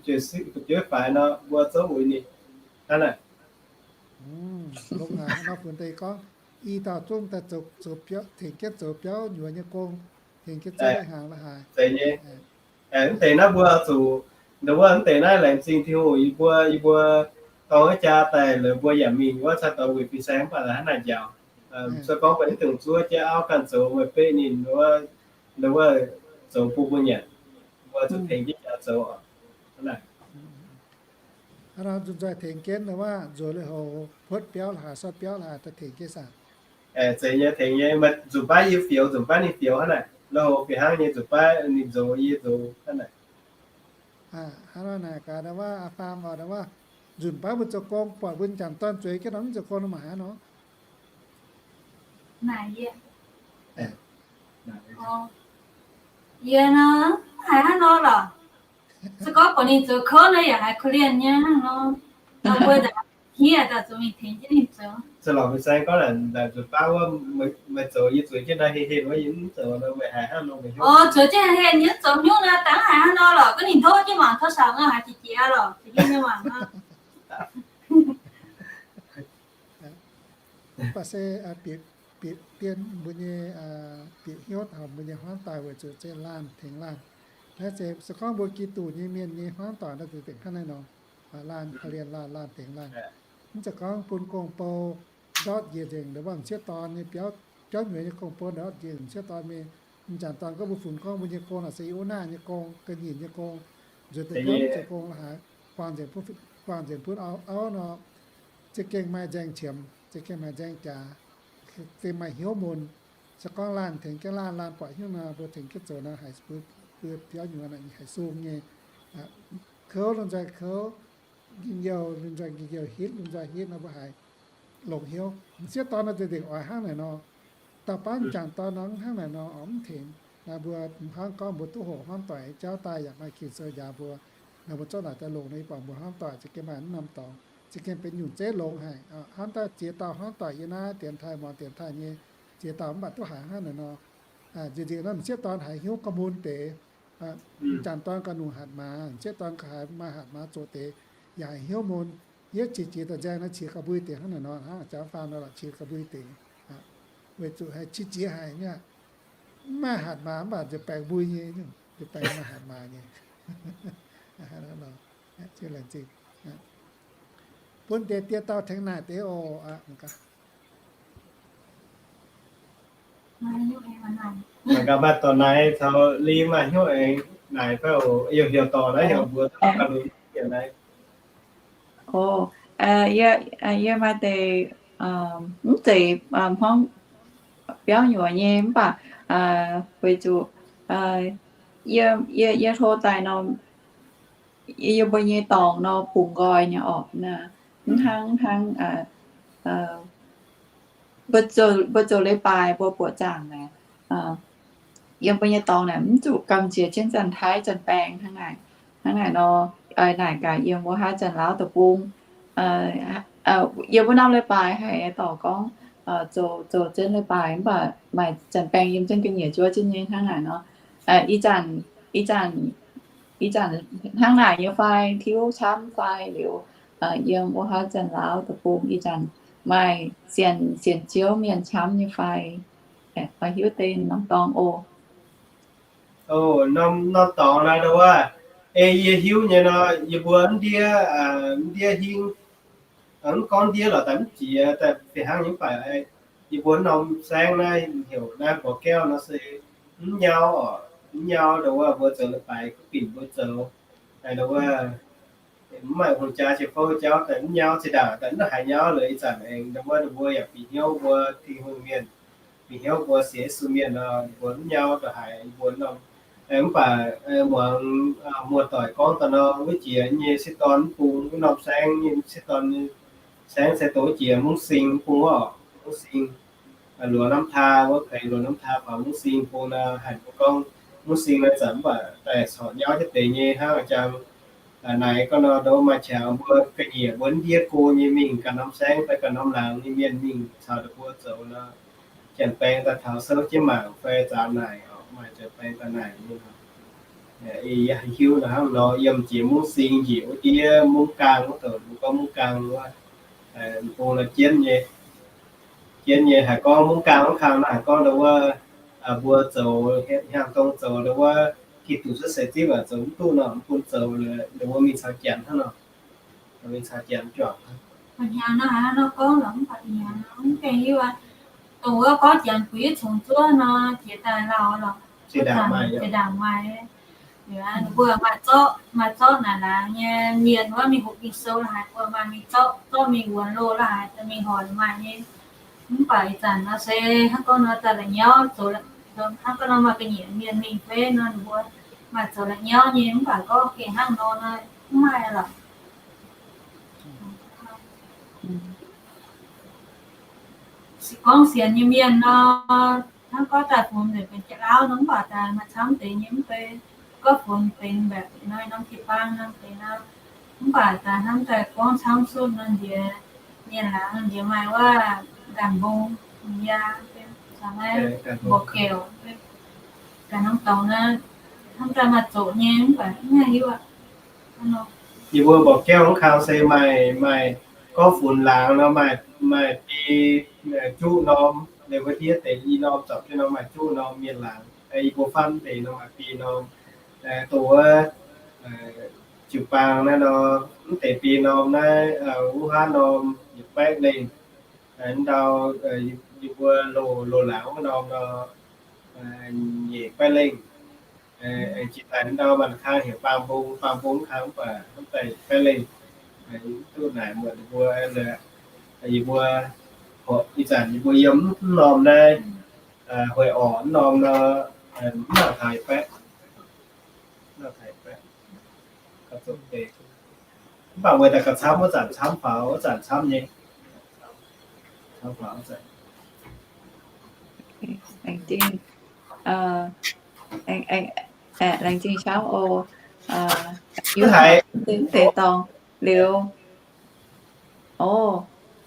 fu'jueiv faix nor, mbuo zouv uix ninh. Hnangv naaic. Longx haic nor, funx deix gorngv i dauh zungv daaih zoux, zoux biauv, tengx jienv zoux biauv nyuoz nyei gong, tengx jienv zouv hnaangx la'haaix. Zeiz nyei. Mv deix naaiv mbuo zuqc, ndau wuov mv deix naaiv laengz zingh Tin-Hungh, yie mbuo, yie mbuo dorng wuov jaa daaih lorz mbuo yaac mingh wuov caa dorh wuic fin-saeng mv baac hnangv naaic njaaux. Se gorngv mbuo mv dungx zuov jienv auv ganh zoux, meih beiv ninh wuov, ndau wuov zoux bun mbuo nyanc, mbuo zuqc tengx jienv jaa zoux oc. Hnangv naaic. Hnangv nor nzunc nzoih tengx jienv wuov nzuonx lui-houx puotv biauv la'haaix, sortv biauv la'haaix daaih tengx jienv saah? Zeiz nyei, tengx nyei, nzunc baav yie fioux, nzunc baav ninh fioux hnangv naaic. Lui-houx fih hnangv nyei, nzunc baav ninh zoux, yie zoux hnangv naaic. Hnangv nor naaic gaax wuov, aa, faam oc, wuov nzunc baav mbuo zoux gong, buatc mbuo m'jangc dorn zueiz jienv nor mv zoux gong nor mangc haaix nor. Naaic yie, yie nor, mv haiz hnangv nor lorqc. Se gorngv buatc ninh zoux kouv nor yaac haiz korv-lienh nyei hnangv nor. Mbuo nzangc Hniev daaih zuqc mingh tengx jienv ninh zoux. Se lorqc, meih sai gorngv naaic nzuonx baav wuov, meih zoux yie zueiz jienv naaiv henh henh wuov, yie mv zoux nor meih haiz hnangv nor meih hiuv. Oc, zueiz jienv henh henh yie mv zoux hnyouv nor, dangh haiz hnangv nor lorqc, gorngv ninh ntov jienv mangc taux saangc nor haiz jiex jiex lorqc, jiex jienv mangc nor. Mv baac se bieqc, bieqc dien mbuo nyei, bieqc hnyouv taux mbuo nyei hmuangv doic weic zuqc se laanh tengx laanh. Naaiv se, se gorngv mbuo Giduc nyei mienh nyei hmuangv doic naaiv deix hnangv naaiv nor, laanh korv-lienh laanh, laanh tengx laanh. Mv zeiz gorngv bun gong-bou ndortv njiec nzengc, ndongc wuov m'sieqv dorn nyei biauv, biauv nyuoz nyei gong-bou ndortv njiec m'sieqv dorn mingh. M'jangc dorn gorngv mbuo funx gorngv mbuo nyei gong naaic se Iu^naa nyei gong, ga'nyiec nyei gong, nzuonx deix biauv mv zeiz gong la'haaix, guangc nzengc butv, guangc nzengc butv auv, auv nor, za'gengh maaih nzaeng qiemx, za'gengh maaih nzaeng jaax, za'gengh maaih hnyouv mun. Se gorngv laanh tengx jienv laanh, laanh buatc hnyouv nor, mbuo tengx jienv zoux nor, haiz mbuo, mbuo biauv nyuoz naaic haiz sung nyei. Kouv lungh nzoih kouv, njien-youh lungh nzoih njien-youh, hitv lungh nzoih hitv nor, mbuo haiz longx hnyouv. M'sieqv dorn nor za'gengh oix hnangv naaic nor. Dauh baav m'jangc dorn nor hnangv naaic nor oix mv tengx. Naaiv mbuo hnangv gorngv mbuo duqv hoqc hmuangv doic jauv daaih yaac maaih Ging-Sou njaaux mbuo. Naaiv mbuo zorqv naaic daaih longc nor, yie buatc mbuo hmuangv doic za'gengh maaih mv norm dorngx, za'gengh benx nyungc zeiv longx haic. Hnamv daaih ziex dauh hmuangv doic yie naaiv dienx taaih muangx dienx taaih nyei ziex dauh mv baac duqv haiz hnangv naaic nor. Nziex nziex nor m'sieqv dorn haiz hnyouv gauh mun deix. M'jangc dorn gauh nungc hatc maaz, m'sieqv dorn gauh haiz maaih hatc maaz zoqc deix, yaac haiz hnyouv mun. Yie qiex jiez daaih nzaeng nor qiex gauh mbui deix hnangv naaic nor, hnangv jaax faam nor lorqc qiex gauh mbui deix. Weic zuqc haiz qiex jiez haic nyei, mv maaih hatc maaz mv baac nziex baengx mbui nyei, nziex baengx maaih hatc maaz nyei. Bun deix dieh dauh tengx naaic deix oc. Mangc gaax maaih dorh naaic caux Li maaih hnyouv aengx naaic fai oc, heuc dorc naaiv heuc mbuox ganh lunx naaiv. Yie maaih deix mv zeiz hmuangv biauv nyuoz nyei mv baac weic zuqc yie, yie hlo daaih nor, yie mbuo nyei dorngx nor bungx nqoi nyei orqc. Mv hnangv, hnangv mbuo zoux leiz-baaix mbuo buoqc zaangc naaic, yiem mbuo nyei dorngx naaic mv zuqc gamh nziex jienv Janx-Taiv Janx-Baeng hnangv naaic. Hnangv naaic nor, naaic gaax yiem wuov haav Janx-Laauv deic-bung, yiem wuov norm leiz-baaix haiz dorc gorngv zoux, zoux jienv leiz-baaix mv baac maaih Janx-Baeng yiem jienv ga'nyiec juov jienv nyei hnangv naaic nor. Ih zanc, ih zanc, ih zanc hnangv naaic nyei fai, tiuv camv fai liuz, yiem wuov haav Janx-Laauv deic-bung ih zanc maaih sienx, sienx Ziouv mienh camv nyei fai, oix hiuv deix norm dorngx oc. Norm, norm dorngx naaiv wuov, ei yie hiuv nyei nor, yie mbuo ndiev, ndiev hingv, mv gorngv ndiev lorqc, daaih mv jiex daaih fih hnangv nyei mv baac, yie mbuo norm saengv naaiv heuc naaiv Mborqv Gaeqv nor se mv nyau oc, mv nyau ndau wuov mbuo zoux leiz-baaix gunv binc mbuo zoux, ndau wuov mv maaih hungh jaa qiex fouv jauv daaih mv nyau, zinh ndaangc daaih mv haiz nyau lorqc. Ih zanc aengx ndau wuov mbuo yaac bieqc hnyouv mbuo Tin-Hungh mienh, bieqc hnyouv mbuo sienx Yesu mienh nor, mbuo mv nyau ndongc haaix mbuo norm. Mv baac muangx muoz-doic gorngv daaih nor, wuov jiex nyei sieqv dorn mv bung, wuov norm saengv nyei sieqv dorn, saengv se dongh wuov jiex Mungv Sing mv bung oc, Mungv Sing. Luoz Namv Taa wuov, peix Luoz Namv Taa faaux Mungv Sing bung nor, haiz mbuo gorngv Mungv Sing naaiv zanc mv baac daaih corc nyauv jienv deix nyei hnangv a'jang. Naaic gorngv nor, ndau maaih qangx mbuo ga'nyiec mbuo ndiev go nyei mingh ganh norm saengv fai ganh norm laangz nyei mienh mingh caux ninh mbuo zoux nor, Janx-Baeng daaih taux souv jienv mangc fai zaaux naaic oc, maaih Janx-Baeng daaih naaic nyei. Yie hiuv nor hnangv nor, yiem jiex Mungv Sing njiec wuov ndiev Mungv Gaang wuov, mbuo gorngv Mungv Gaang wuov, bung nor jienv nyei, jienv nyei. Haiz gorngv Mungv Gaang wuov kang nor, haiz gorngv ndau wuov mbuo zoux hiaang dong zoux ndau wuov Giduc cuotv seix zipv aqv, zoux mv duqv nor, mv bun zoux, ndau wuov mingh caux Janx hnangv nor, mingh caux Janx juangc. Hnyangx nor haiz nor gorngv lorqc, mv baac hnyangx nor mv gaengh hiuv aqv. Dongh wuov gorngv Janx kuinx congx zuov nor jiex daaih lauh lorqc, zinh ndaangc maaih, zinh ndaangc maaih. Ninh mbuo maaih zorqv, maaih zorqv naaic laangz nyei mienh wuov mingh hoqc Ging-Sou la'haaix, mbuo maaih mingh zorqv, zorqv mingh wuonx loh la'haaix, mingh horpc maaih nyei. Mv baac ih zanc nor se hnangv gorngv nor daaih la'nyauv zoux, hnangv gorngv nor maaih ga'nyiec mienh mingh fai nor, ninh mbuo maaih zoux la'nyauv nyei, mv baac gorngv gengh hnangv nor nor mv maaih lorqc. Se gorngv sienx nyei mienh nor, hnangv gorngv daaih funx nzengc benx Janx-Lauv nor, mv baac daaih maaih camv deix nyei mv bei. Gorngv funx benx mbaeqc nor, norm jiu-baang norm deix nor, Mv baac daaih hnamv daaih gorngv camv cuotv nor, njiec mienh laangz njiec maaih wuov nqanx mbong, yaa, caux naaiv mborqv gaeqv, ga'naaiv dorngx naaiv, hnamv daaih maaih zoqc nyei mv baac mv hiuv aqv. Yie mbuo mborqv gaeqv wuov kang se maaih, maaih gorngv funx laangz nor, maaih, maaih bi juqv norm, liuz wuov ndiev deix i norm, zorpc jienv norm maaih juqv norm mienh laangz. Yie mbuo fatv deix nor maaih bi norm. Dongh wuov jiu-baang naaiv nor, mv deix bi norm naaiv, wuov haav norm yietc baeqv lengh. Ndau, yie mbuo loz, loz-laangz wuov norm nor, nyeic baeqv lengh. Aengx jiex daaih ndau maaih kang heuc baang mbong, baang mbong kang mv baac hnamv daaih baeqv lengh. Duqv naaic muonc mbuo, yie mbuo, ih zanc yie mbuo yiem mv norm naaiv, hueix orqc mv norm nor, mv nangc taux baeqv. Mv baac weic daaih gauh camv, wuov zanc camv faaux, wuov zanc camv nyei. Camv faaux wuov zanc. Laengz zingh, laengz zingh camv oc. Yie haiz deix dorngx liuz, o,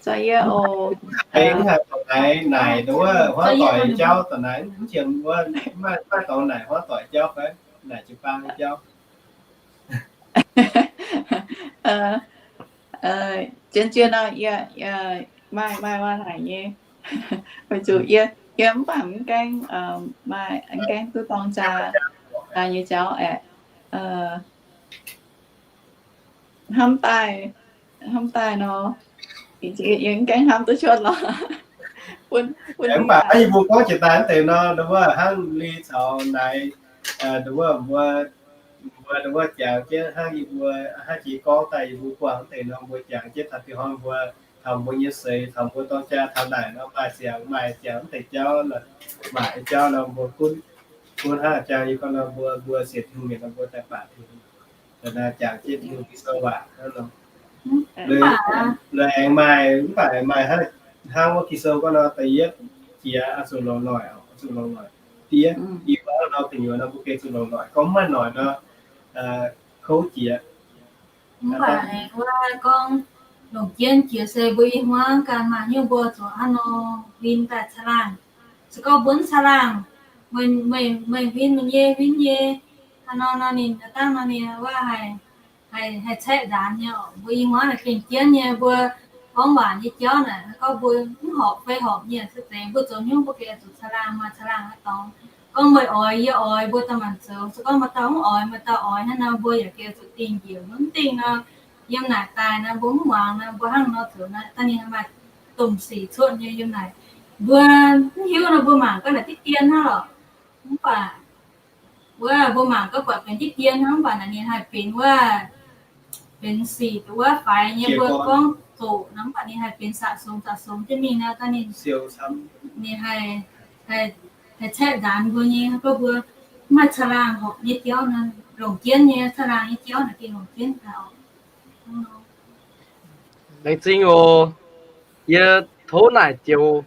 zorqv yie oc. Haiz, haiz naaic, naaic wuov huaav doic jauv daaih naaic, mv jiex wuov, maiv dorngx naaic huaav doic jauv fai naaic jiu-baang jauv. Zien-zien nor, yie maaih, maaih waac-naaic nyei. Weic zuqc yie, yie mv baac mv gaengh, maaih mv gaengh duqv dorng jaa, jaa nyei jauv aeqv. Hnamv daaih, hnamv daaih nor, yie mv gaengh hnamv duqv cuotv lorqc. Mv baac yie mbuo gorngv jiex daaih deix nor, wuov hnangv Li caux naaic, wuov mbuo, mbuo wuov jangx jienv hnangv yie mbuo hnangv jiex gorngv daaih yie mbuo buangh deix nor, mbuo jangx jienv taux diuh hnoi mbuo taux mbuo nyei seix, taux mbuo dorng jaa taux naaic nor, maaih ziangx maaih ziangx mv deix jauv, maaih jauv nor mbuo gunv, gunv hnangv jauv yie gorngv nor, mbuo, mbuo sienx Tin-Hungh mienh nor mbuo daaih baac Tin-Hungh, jangx jienv Tin-Hungh Ging-Sou waac hnangv nor. Lorqc aengx maaih, mv baac maaih hnangv wuov Ging-Sou gorngv nor, da'yietv jiex oix zuqc longc noic, oix zuqc longc noic. Da'yietv, yie gorngv nor gu'nyuoz nor mbuo gengh zuqc longc noic. Gorngv mv maaih noic nor, kouv jiex. Mv baac aengx wuov gorngv longc jienv jiex se mbuo i hmuangv ganh maaih nyungc mbuo zuqc hnangv nor huin daaih caangh laangh. Se gorngv mbuo mv caangh laangh, meih huin meih nyei, huin nyei, hnangv nor nor ninh dangh nor ninh wuov haih, haih caeqv nzaanx nyei oc. Mbuo i hmuangv naaic gengh jienv nyei, mbuo gorngv waac nyei jauv naaic, gorngv mbuo mv horpc fai horpc nyei se zeiz, mbuo zoux hnyouv mbuo gengh zuqc caangh laangh, maaih caangh laangh haaix dorngx. Gorngv meih oix yie oix, mbuo daaih maanc zoux. Se gorngv maaih dauh mv oix, maaih dauh oix hnangv nor, mbuo yaac gengh zuqc dingh njiec. Mv dingh nor, yiem naaic daaih nor, mbuo mv muangx nor, mbuo hnangv nor zoux naaic, daaih ninh maaih domh sic cuotv nyei yiem naaic. Mbuo mv hiuv nor, mbuo mangc gaax naaic diqv dien hnangv lorqc. Mv baac wuov mbuo mangc gaax buatc benx diqv dien hnangv, mv baac naaic ninh haih benx wuov, benx sic wuov faix nyei, mbuo gorngv zoqc nor, mv baac ninh haih benx sa'somx sa'somx jienv mingh nor, daaih ninh, ninh haih, haih caeqv nzaanx mbuo nyei. Gorngv mbuo mv maaih caangh laangh horpc nyei jauv nor, longc jienv nyei, caangh laangh nyei jauv naaic gengh longc jienv daaih oc. Laengz zingh oc. Yie tov naaic joux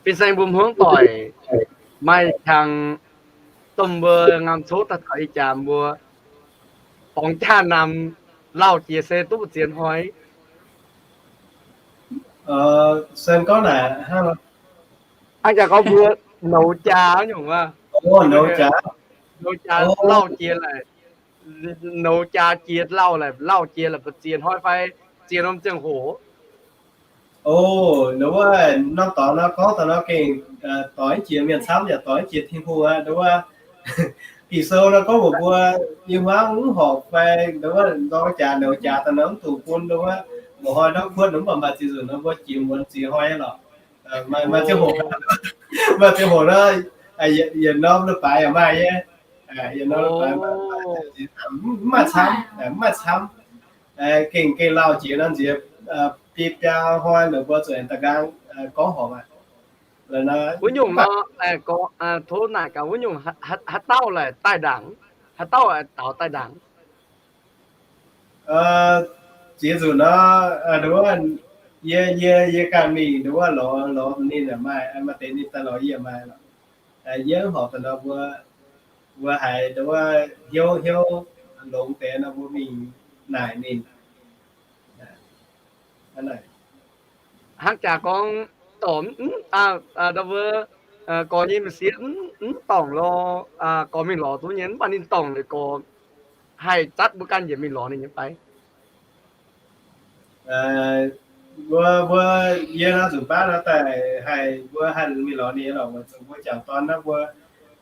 fin-saeng mbuo hmuangv doic maaih qangx domh mbuo ngaam coqv daaih taux ih jaax mbuo borngz jaa namx lauh jiex se duqv mbu'ziex hnoi. Hnangv jaax gorngv mbuo nouz jaa nyungc wuov, nouz jaa, nouz jaa lauh jiex laaic, nouz jaa jiex lauh laaic, lauh jiex laaic mbu'ziex hnoi fai ziex norm ziangh hoc. O, nduov wuov norm dorngx nor gorngv daaih nor gengh doix jiex mienh camv yaac doix jiex Tin-Hungh aqv. Nduov wuov Ging-Sou nor gorngv mbuox mbuo, yie hmuangv mv horpc fai nduov wuov nzorng jaax nouz jaax daaih nor mv dungx bun nduov wuov, mbuoqc hnoi ndortv kuotv nor mv baac maaih ziex nzunc nor mbuo jiex muonz ziex hnoi lorqc. Maaih ziangh hoc, maaih ziangh hoc nor, yietc norm leiz-baaix yaac maaih nyei. Yietc norm leiz-baaix mv maaih camv, mv maaih camv. Gengh, gengh lauh jiex nor nziex biaa biaa hnoi nor mbuo zuqc aengx da'nqaang gorngv horpc aqv. Wuov nyungc nor, tov naaic gaax wuov nyungc haaix dauh laaic daaih ndaangc, haaix dauh daaux daaih ndaangc. Ziex nzunc nor, nduov wuov, yie, yie, yie ganh mingh nduov wuov lorz, lorz ninh maaih, maaih deix ninh daaih lorz yie maaih lorqc. Yie horpc daaih nor mbuo, mbuo haiz nduov wuov hnyouv, hnyouv longx deix nor mbuo mingh naaic ninh. Hnangv jaax gorngv dorc mv, mv, mbuo gorx nyei m'sieqv mv dorngc lorz, gorx mingh lorz duqv nyei, mv baac ninh dorngc liuz gorx haih zatv mbuo ganh njiec mingh lorz ninh nyei fai? Mbuo, mbuo, yie nor zuqc baav nor daaih haih mbuo haih mingh lorz ninh lorqc. Weic zuqc mbuo jangc dorn naaiv mbuo,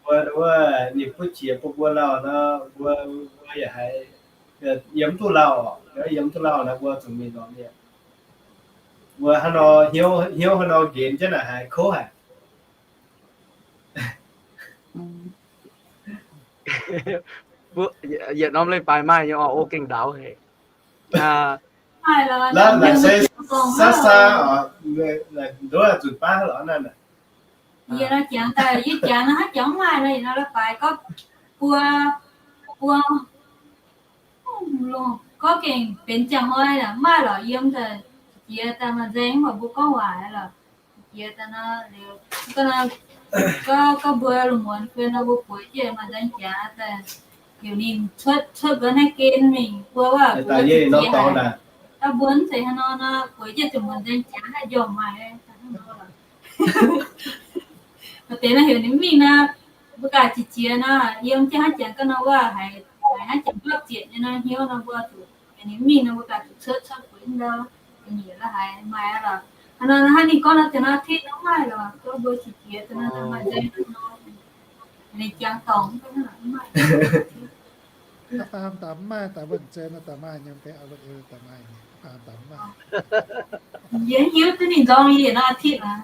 mbuo, mbuo ninh butv qiex bun mbuo lauh nor, mbuo, mbuo yaac haiz yiem mv duqv lauh, yiem mv duqv lauh nor mbuo zuqc mingh lorz ninh. Mbuo hnangv nor hnyouv, hnyouv hnangv nor nqenx jienv naaic haiz kouv haic. Yietc norm leiz-baaix maaih nyei oc, o gengh ndaauv haic. Maaih lorqc, se saav saav oc, nduov zuqc baav lorqc naaiv. Yie nor jangx daaih, yie jangx nor hnangv jangx mv maaih nor, yietc norm leiz-baaix gorngv buo, buo, gorngv gengh benx ziangh hnoi mv maaih lorqc, yiem daaih jiex daaih maaih nzaeng mv baac mbuo gorngv waac lorqc. Jiex daaih nor liuz, gorngv, gorngv mbuo lungh muonz fien nor mbuo bueix jienv maaih nzaeng jaax daaih, heuc ninh cuotv, cuotv mbuo naaiv gen mingh buo wuov, buo jiex jiex haic. Daaih mbuo mv zeiz haaix nor nor, bueix jienv zuqc muonz nzaeng jaax haih njormh maaih. Maaih deix nor heuc ninh mingh nor, mbuo ganh qiex jiez nor, yiem jienv hnangv jangx ga'naaiv wuov haiz, haiz hnangv jangx bapv zietc nyei nor, hnyouv nor mbuo zuqc heuc ninh mingh nor, mbuo ganh zuqc cuotv cuotv bueix ndau, nyiec la'haiz maaih lorqc. Hnangv nor hnangv ninh gorngv nor, deix nor tit nor maaih lorqc, gorngv mbuo qiex jiez deix nor maaih nzaeng nor, ninh jangx dorngc mv maaih. Aa, baamh daaih mv maaih, daaih wuonh zei nor daaih maaih nyei, deix aa wuonh eix daaih maaih nyei, baamh daaih mv maaih. Yie hiuv duqv ninh nzorng yie nor tit aqv.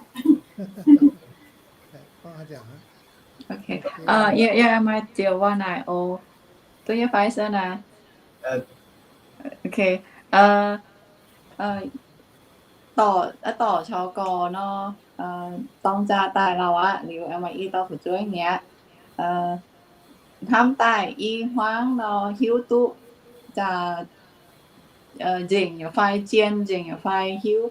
Yie, yie maaih ziex waac naaic oc. Duqv nyei fai se naaic? Dorc, dorc caux gorx nor, dorng jaa daaih lauh aqv liuz, aengx maaih i dauh fu'jueiv mi'aqv. Hnamv daaih i hmuangv nor hiuv duqv jaa nzengc yaac fai, jien nzengc yaac fai, hiuv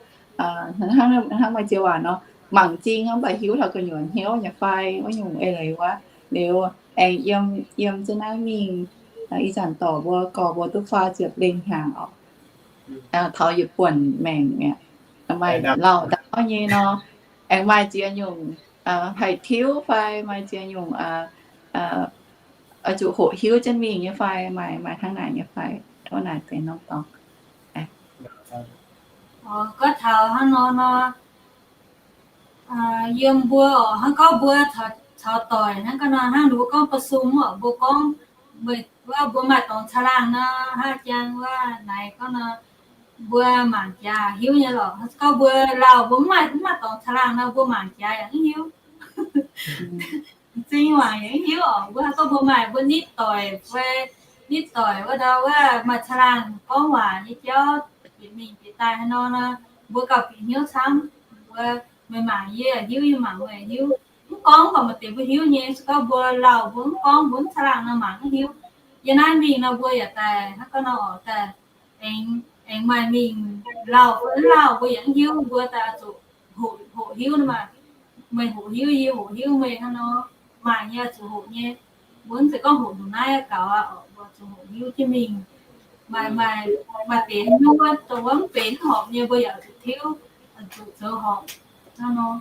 hnangv maaih ziex waac nor, mangc zingh mv baac hiuv taux gu'nyuoz hnyouv yaac fai, wuov nyungc eix leiz wuov. Liuz aengx yiem, yiem zinh naaiv mingh, ih zanc dorc mbuo gorx mbuo duqv faah ziepc lengh hnyangx oc. Taux yietc buonc maengc mi'aqv, maaih lauh ndaauv nyei nor, aengx maaih ziex nyungc haih tiuv fai maaih ziex nyungc oix zuqc hoqc hiuv jienv mingh nyei fai, maaih, maaih hnangv naaic nyei fai? Tov naaic deix norm dorngx. Gorngv taux hnangv nor nor, yiem mbuo oc, hnangv gorngv mbuo caux doic hnangv ga'naaiv nor, hnangv ninh mbuo gorngv ประชุม oc, mbuo gorngv wuov mbuo maaih dorngx caangh laangh nor, hnangv jang wuov naaic gorngv nor, mbuo mangc jaax hiuv nyei lorqc. Gorngv mbuo lauh mbuo mv maaih, mv maaih dorngx caangh laangh nor, mbuo mangc jaax yaac mv hiuv. M'zing mangc yaac mv hiuv oc. Mbuo hnangv gorngv mbuo maaih mbuo nitv doic fai, nitv doic wuov ndau wuov maaih caangh laangh gorngv waac nyei jauv, bieqc mingh bieqc daaih haaix nor nor, mbuo gauh bieqc hnyouv camv. Mbuo, meih mangc yie hiuv, yie mangc meih hiuv. Mv gorngv mv baac maaih deix mbuo hiuv nyei. Se gorngv mbuo lauh mbuo mv gorngv, mbuo mv caangh laangh nor mangc mv hiuv. Yiem naaiv mingh nor mbuo yaac daaih hnangv gorngv nor oc, daaih aengx, aengx maaih mingh lauh fai mv lauh mbuo yaac mv hiuv, mbuo daaih zuqc hoqc, hoqc hiuv nor maah. Meih hoqc hiuv yie, hoqc hiuv meih hnangv nor, mangc nyei zuqc hoqc nyei. Mbuo mv zeiz gorngv hoqc ndongc naaiv gaux aqv, mbuo zuqc hoqc hiuv jienv mingh. Maaih, maaih, maaih deix haaix nyungc wuov dongh wuov mv benx horpc nyei, mbuo yaac zuqc tiuv, zuqc zoux horpc hnangv nor.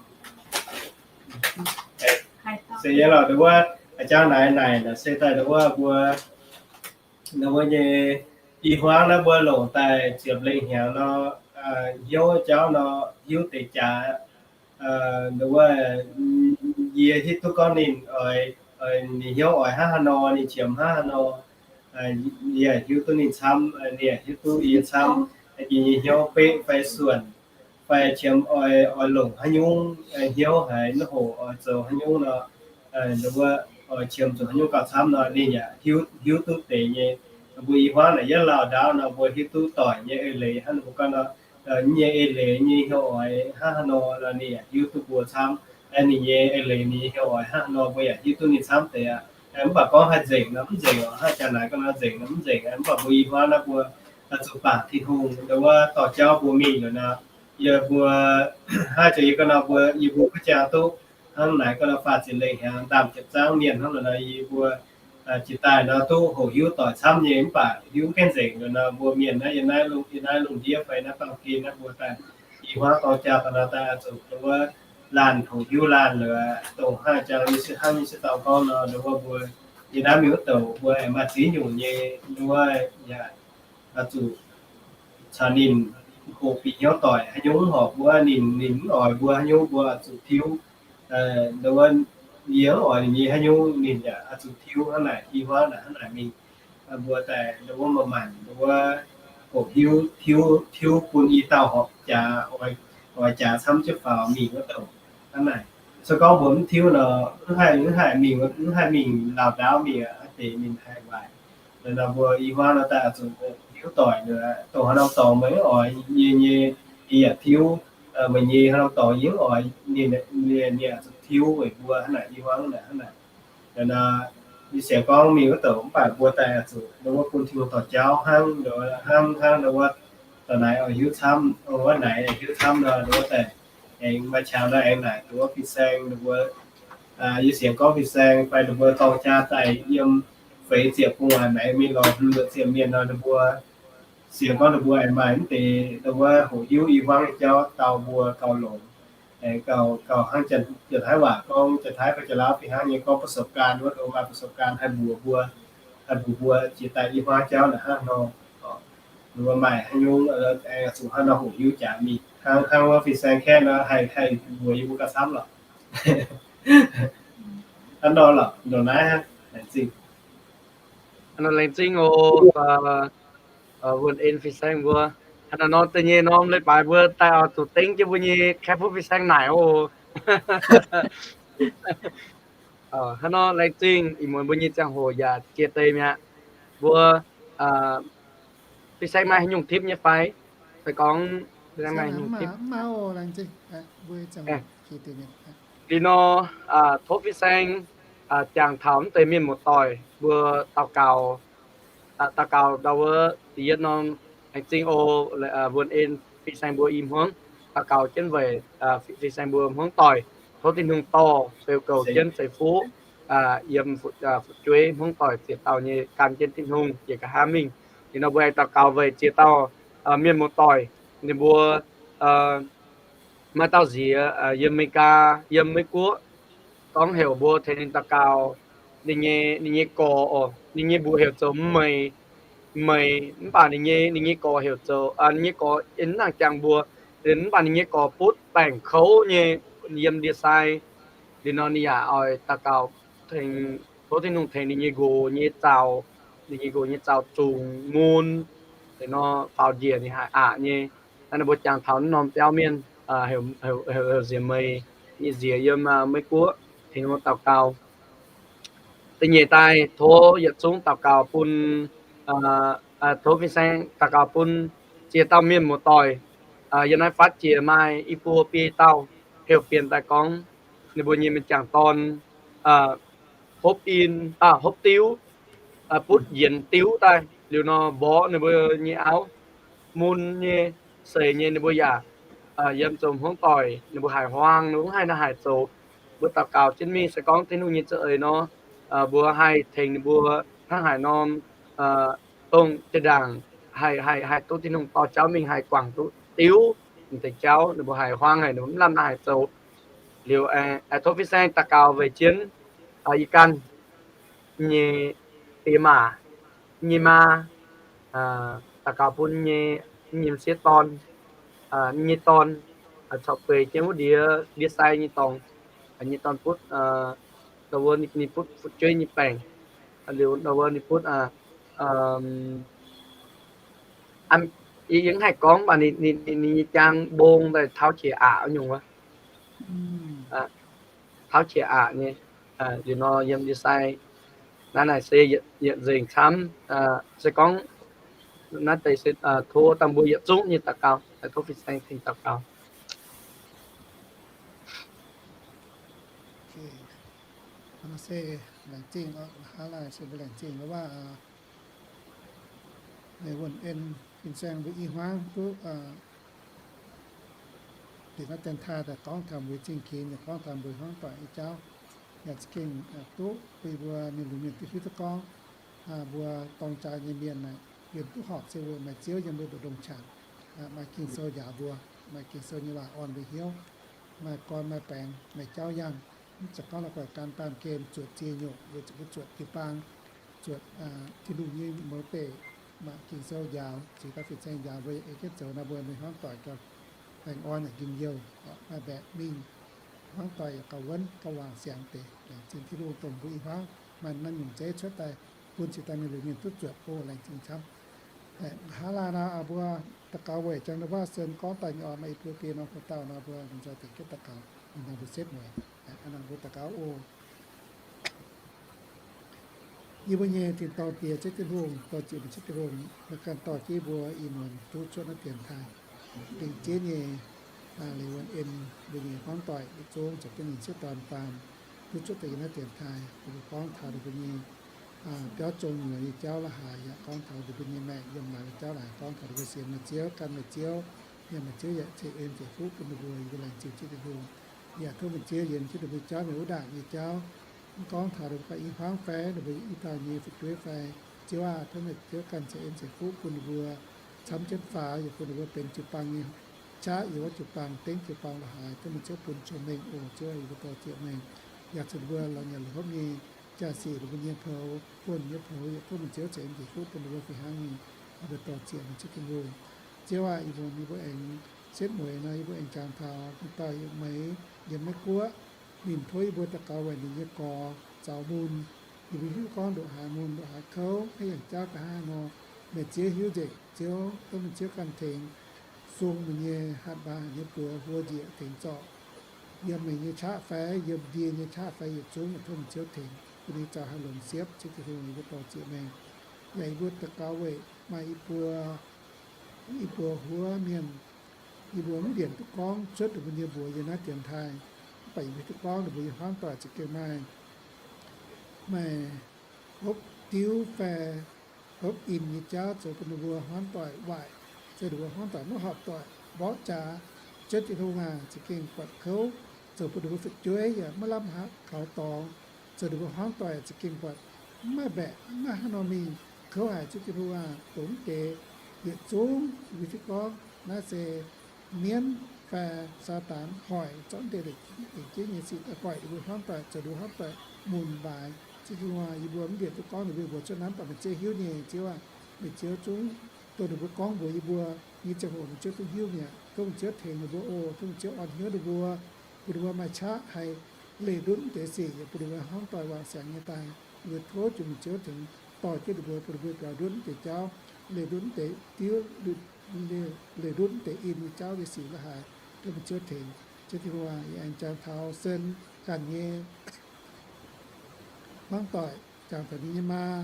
Se yie lorqc, wuov jauv naaic naaic se daaih wuov mbuo, wuov nyei, ih hmuangv naaiv mbuo longc daaih ziepc lengh hnyangx nor, hnyouv jauv nor hiuv deix jaax. Wuov, yie hiuv duqv gorngv ninh oix, ninh hnyouv oix hnangv haaix nor, ninh qiemx hnangv haaix nor, yie hiuv duqv ninh camv, ninh hiuv duqv yie camv. Yie nyei hnyouv beqv fai suonc, fai qiemx oix, oix longc haaix nyungc, hnyouv haiz mv hoqc oix zoux haaix nyungc nor, wuov, oix qiemx zuqc haaix nyungc gauh camv nor, ninh yaac hiuv, hiuv duqv deix nyei. Mbuo ih hmuangv naaic yietv lauh ndaauv nor, mbuo hiuv duqv doic nyei eix leiz hnangv mbuo gorngv nor, nyei eix leiz nyei hnyouv oix hnangv haaix nor nor, ninh yaac hiuv duqv mbuo camv. Ninh nyei eix leiz ninh nyei hnyouv oix hnangv haaix nor, mbuo yaac hiuv duqv ninh camv deix aqv. Mv baac gorngv haih nzengc nor mv nzengc, hnangv jaa naaic gorngv nor nzengc nor mv nzengc. Mv baac mbuo ih hmuangv naaiv mbuo zuqc bangc Tin-Hungh, wuov dorh jauv mbuo mingh nor, yie mbuo hnangv jiex yie gorngv nor, mbuo, yie mbuo kuv jaa duqv hnangv naaic gorngv nor faah ziepc lengh hnyangx, ndaamv ziepc zangv mienh hnangv nor, yie mbuo Jiex daaih nor duqv hoqc hiuv doic camv nyei, mv baac hiuv gaengh nzengc nor, mbuo mienh naaiv yiem naaiv lungh, yiem naaiv lungh ndiev fai naaiv baamh gen naaiv mbuo daaih i hmuangv dorng jaa daaih nor, daaih zuqc nduov laanh hoqc hiuv laanh liuz, dongh hnangv jangx yie se hnangv yie se dauh gorngv nor, nduov mbuo yiem naaiv mingh wuov douc mbuo aengx maaih ziex nyungc nyei nduov yaac zuqc caux ninh hoqc bieqc hnyouv doic haaix nyungc horpc mbuo, ninh, ninh mv oix mbuo haaix nyungc mbuo zuqc tiuv. Nduov yie mv oix ninh nyei haaix nyungc ninh yaac zuqc tiuv hnangv naaic, i hmuangv naaic hnangv naaic mingh. Mbuo daaih nduov maaih maanc nduov hoqc hiuv, tiuv, tiuv bun i dauh horpc jaax, oix jaax camv jienv faaux mingh wuov douc hnangv naaic. Se gorngv mbuo mv tiuv nor, mv haih, mv haih mingh, mv haih mingh lauh ndaauv mingh aqv, deix ninh haih waaic. Nor mbuo i hmuangv nor daaih zuqc hiuv doic, dongh haaix norm dorngx meih mv oix yie nyei, yie yaac tiuv. Meih nyei haaix norm dorngx yie mv oix, ninh, ninh yaac zuqc tiuv weic mbuo hnangv naaic, i hmuangv naaic hnangv naaic. Nor, yie sienx gorngv mingh wuov douc mv baac mbuo daaih zuqc nduov bun Tin-Hungh dorh jauv hnangv, hnangv, hnangv nduov dorh naaic oix hiuv camv, wuov naaic hiuv camv nor, nduov daaih aengx maaih qangx nor aengx naaic nduov fin-saeng ninh mbuo, yie sienx gorngv fin-saeng fai ninh mbuo dorng jaa daaih yiem feix ziepc gu'nguaaic maengx mingh lorz hmz ziepc mienh nor, ninh mbuo sienx gorngv ninh mbuo aengx maaih mv deix nduov hoqc hiuv i hmuangv nyei jauv dau mbuo gauh longx, gauh, gauh hnangv Janx-Taiv waac gorngv, Janx-Taiv fai Janx-Lauv fih hnangv nyei gorngv ประสบการณ์ wuov, nduov maaih ประสบการณ์ haih mbuox mbuo, haih mbuox mbuo jiex daaih i hmuangv jauv naaic hnangv nor. Nduov maaih haaix nyungc aengx zuqc hnangv nor hoqc hiuv jaax mingh hnangv, hnangv wuov fin-saeng kaeqv nor haih, haih mbuox yie mbuo gauh camv lorqc. Hnangv nor lorqc, ndongc naaiv hnangv. Laengz zingh. Laengz zingh oc, wuonh en fin-saeng mbuo. Hnangv nor da'nyeic norm leiz-baaix mbuo daaih oix zuqc dengv jienv mbuo nyei kaeqv fuqv fin-saeng naaic oc. Hnangv nor laengz zingh ih muonz mbuo nyei ziangh hoc yaac jiex deix mi'aqv. Mbuo fin-saeng maaih haaix nyungc tipv nyei fai? Se gorngv maaih haaix nyungc tipv, liuz nor, tov fin-saeng jangx taux mv deix mienh muoz-doic mbuo daux gaux, daux gaux ndau wuov da'yietv norm, laengz zingh oc, wuonh en fin-saeng mbuo i hmuangv daux gaux jienv weic fin-saeng mbuo hmuangv doic. Tov Tin-Hungh dorh beu goux jienv ceix fuqv yiem fu'jueiv hmuangv doic ziex dauh nyei gan jienv Tin-Hungh jiex nqa'haav mingh. Liuz nor mbuo aengx daux gaux weic ziex dauh mienh muoz-doic, ninh mbuo maaih dauh nziex yiem America, yiem Meiv Guoqv, gorngv heuc mbuo tengx ninh daux gaux. Ninh nyei, ninh nyei gorx oc, ninh nyei mbuox heuc zoux Meih, Meih, mv baac ninh nyei, ninh nyei gorx heuc zoux, ninh nyei gorx en nangc jangx mbuo, mv baac ninh nyei gorx butv baengc kouv nyei yiem ndie-sai. Liuz nor ninh yaac oix daux gaux tengx, tov Tin-Hungh tengx ninh nyei nqox nyei zaux, ninh nyei nqox nyei zaux zungx mun, liuz nor faaux njiec ninh haih aqc nyei. Naaiv ninh mbuo jangx taux naaiv norm biauv mienh, heuc nziex Meih, ninh nziex yiem Meiv Guoqv, tengx ninh mbuo daux gaux. Da'nyeic daaih tov yietc zungv daux gaux bun, tov fin-saeng daux gaux bun ziex dauh mienh muoz-doic. Yiem naaiv fatv jiex maaih i buo biei dauh, heuc bienx daaih gorngv ninh mbuo nyei mienh jangc dorn hopv in, hopv diuv, butv yienx diuv daaih, liuz nor mborqv ninh mbuo nyei auv, mun nyei, seix nyei. Ninh mbuo yaac yiem zoux hmuangv doic, ninh mbuo haiz huaang, ninh mbuo mv haih naaiv haaix zoux. Mbuo daux gaux jienv mingh se gorngv Tin-Hungh nyei za'eix nor, mbuo haih tengx ninh mbuo hnangv haaix norm, dongh zinh ndaangc haih, haih, haih duqv Tin-Hungh dorh jauv mingh haih guangc duqv diuv deix jauv, ninh mbuo haiz huaang haic, ninh mbuo mv lamh naaiv haaix zoux. Liuz aengx tov fin-saeng daux gaux weic jienv i ganh nyei diex maac nyei maa, daux gaux bun nyei, nyei m'sieqv dorn, nyei dorn, corc gueix jienv wuov ndiev, ndiev sai nyei dorngx, nyei dorn butv, ndau wuov ninh butv fu'jueiv nyei baengc, liuz ndau wuov ninh butv, yie mv haih gorngv, mv baac ninh nyei jaang mbong daaih tauv qiex aqc nyungc wuov. Tauv qiex aqc nyei. Liuz nor yiem ndie sai, naaiv naaic se yietc nzengc camv. Se gorngv naaiv deix se tov dangh mbuo yietc zungv nyei daux gaux, tov fin-saeng tengx daux gaux. Se laengz zingh, hnangv naaic se mbuo laengz zingh wuov, wuonh en fin-saeng mbuo i hmuangv duqv dingc naaiv dien taaih daaih gorngv taux mbuo zingh ginx, gorngv taux mbuo hmuangv doic nyei jauv. yaac za'gengh duqv bun yie mbuo mienh lunx mienh duqv hiuv duqv gorngv mbuo dorng jaax nyei mienh naaic, yiem duqv horpc se weic maaih Ziouv yiem mbuo mbu'ndongx qangx, maaih Ging-Sou njaaux mbuo, maaih Ging-Sou nyei waac orn mbuo hnyouv, maaih gorn maaih baengx, maaih jauv yangh. Mv zeiz gorngv la'guaih gan baamh gen zuotc ziex nyungc, weic zuqc mbuo zuotc jiu-baang, zuotc Tin-Hungh nyei mouz deic, maaih Ging-Sou njaaux, cingx daaih fin-saeng njaaux mbuo, ei jienv zoux nor mbuo nyei hmuangv doic gauh baengh orn yaac njien-youh, maaih mbaeqc mingh, hmuangv doic yaac gauh wuonv gauh wangc siangx deix. Laengz zingh Tin-Hungh dongh mbuo i hmuangv maaih naaiv nyungc zeiv cuotv daaih bun cingx daaih mienh lunx mienh duqv zuotc o. Laengz zingh camv. Nqa'haav laanh nor mbuo daux gaux weic Janx-Douh Vatv Sen gorngv daaih nyei oc, maaih i buo biei norm hoc dauh nor mbuo nzauh deix jienv daux gaux, ninh nor mbuo setv mueiz. Aa, mbuo daux gaux oc. Yie mbuo nyei tin-dorngh Diex, Ziouv Tin-Hungh, dorh ziec meih Ziouv Tin-Hungh, meih ganh dorh jienv mbuo ih muonz duqv cuotv naaiv dienx taaih, dingc jienv nyei leiz wuonh en, mbuo nyei hmuangv doic yietc zungv caux jienv ninh sieqv dorn faam duqv cuotv daaih yiem naaiv dienx taaih, mbuo gorngv taux ninh mbuo nyei biauv zong nyuoz nyei jauv la'haaix, yaac gorngv taux ninh mbuo nyei maengc yiem laaix nyei jauv la'haaix, gorngv taux ninh mbuo sienx meih Ziouv, gan meih Ziouv, mienh meih Ziouv yaac ceix en ceix fuqv bun ninh mbuo. Yie mbuo laengz zingh Ziouv Tin-Hungh. Yaac tov meih Ziouv yienx jienv ninh mbuo jauv, mienh wuov ndaangc nyei jauv, mv gorngv taux ninh mbuo ganh i hmuangv fai, ninh mbuo i dauh nyei fu'jueiv fai, Ziouv aah, tov meih Ziouv ganh ceix en ceix fuqv bun ninh mbuo camv jienv faaux, yaac bun ninh mbuo benx jiu-baang nyei qaqv yiem wuov jiu-baang, dengv jiu-baang la'haaix. Tov meih Ziouv bun cong-mengh oc. Ziouv aah, yie mbuo dorh ziec meih, yaac ceix ninh mbuo la'nyauv la'hopv nyei jaa-sic, ninh mbuo nyei poux, buonc nyei poux, yaac tov meih Ziouv ceix en ceix fuqv bun ninh mbuo fih hnangv nyei. Yie mbuo dorh ziec meih Ziouv Tin-Hungh. Ziouv aah, yie mbuo, yie mbuo aengx setv mueiz nor, yie mbuo aengx jangx taux dauh yietc mueiz yiem Meiv Guoqv. Ninh tov yie mbuo daux gaux weic ninh nyei gorx zaux mun. Yie mbuo hiuv gorngv ndongc haaix mun ndongc haaix kouv, haaix yangh jauv ga'haav nor, meih Ziouv hiuv nzengc. Ziouv, tov meih Ziouv ganh tengx, sung meih nyei hatc maaz haic nyei buoz huo njiec tengx zorc, yiem meih nyei qaqv fai, yiem ndie nyei qaqv fai, yietc zungv yaac tov meih Ziouv tengx, bun ninh zaux haaix longx siepv. Ziouv Tin-Hungh, yie mbuo dorh ziec meih. Yaac yie mbuo daux gaux weic maaih i buo, i buo huov mienh, yie mbuo mv mbienc duqv gorngv cuotv ninh mbuo nyei mbuox yiem naaiv dienx taaih, mv baac yie mbuo hiuv duqv gorngv ninh mbuo nyei hmuangv doic za'gengh maaih, maaih hopv diuv fai hopv in nyei jauv zoux bun ninh mbuo hmuangv doic waaic, zoux ninh mbuo hmuangv doic maiv horpc doic mborqv jaax. Ziouv Tin-Hungh aah, za'gengh buatc kouv zoux bun ninh mbuo fu'jueiv yaac maiv lamh haaix kaux dorngx, zoux ninh mbuo hmuangv doic za'gengh buatc maiv maaih mbaeqc, maiv maaih haaix nor mingh. Kouv haic, Ziouv Tin-Hungh aah, dongh mv deix yietc zungv yie mbuo hiuv duqv gorngv naaiv se mienv fai Saadaan hoic zorqv mv deix lengc jeiv nyei sic daaih hoic ninh mbuo hmuangv doic, zoux ninh mbuo hmuangv doic munc mbaaix. Ziouv Tin-Hungh aah, yie mbuo mv mbienc duqv gorngv ninh mbuo mbuox cuotv naaiv, mv baac meih Ziouv hiuv nyei. Ziouv aah, meih Ziouv zungv dongh ninh mbuo gorngv mbuox yie mbuo nyei ziangh hoc meih Ziouv duqv hiuv mi'aqv. Tov meih Ziouv tengx ninh mbuo oc. Tov meih Ziouv orn hnyouv ninh mbuo, bun ninh mbuo maaih qaqv haih leih ndutv mv deix sic, yaac bun ninh mbuo hmuangv doic wangc siangx nyei daaih. Yie mbuo tov zuqc meih Ziouv tengx dorh jienv ninh mbuo, bun ninh mbuo biaux ndutv mv deix jauv, leih ndutv mv deix diuv, leih ndutv mv deix in nyei jauv nyei sic la'haaix. Tov meih Ziouv tengx. Ziouv Tin-Hungh aah, yie aengx jangx taux Sen ganh nyei hmuangv doic, jangx taux ninh nyei maa.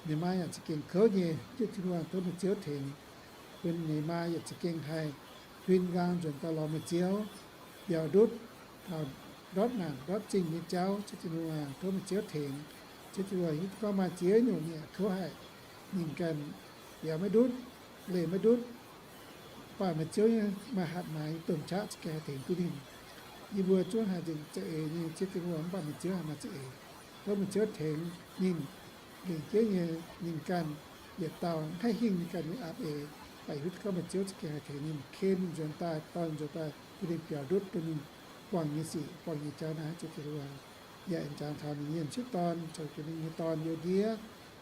Ninh maa yaac za'gengh kouv nyei. Ziouv Tin-Hungh aah, tov meih Ziouv tengx, bun ninh maa yaac za'gengh haih huin nqaang nzuonx daaih lorz meih Ziouv, biaux ndutv taux ndortv naanc ndortv zingh nyei jauv. Ziouv Tin-Hungh aah, tov meih Ziouv tengx. Ziouv Tin-Hungh aah, hiuv duqv gorngv maaih ziex nyungc ninh kouv haic. Ninh ganh biaux maiv ndutv, leih maiv ndutv, mv baac meih Ziouv nyei maaih hatc maaz nyei domh qaqv za'gengh haih tengx duqv ninh. Yie mbuo zungv haiz nzengc za'eix nyei Ziouv Tin-Hungh, mv baac meih Ziouv haiz maaih za'eix. Tov meih Ziouv tengx ninh. Lengc jeiv nyei ninh ganh yietc dauh mv haih hingh ninh ganh nyei aapv eix, mv baac yie hiuv duqv gorngv meih Ziouv za'gengh haih tengx ninh, ken ninh nzuonx daaih, dorh ninh nzuonx daaih, bun ninh biaux ndutv dongh ninh buangh nyei sic, buangh nyei jauv naaiv. Ziouv Tin-Hungh aah, yaac aengx jangx taux ninh nyei m'sieqv dorn caux jienv ninh nyei dorn youz ndiev,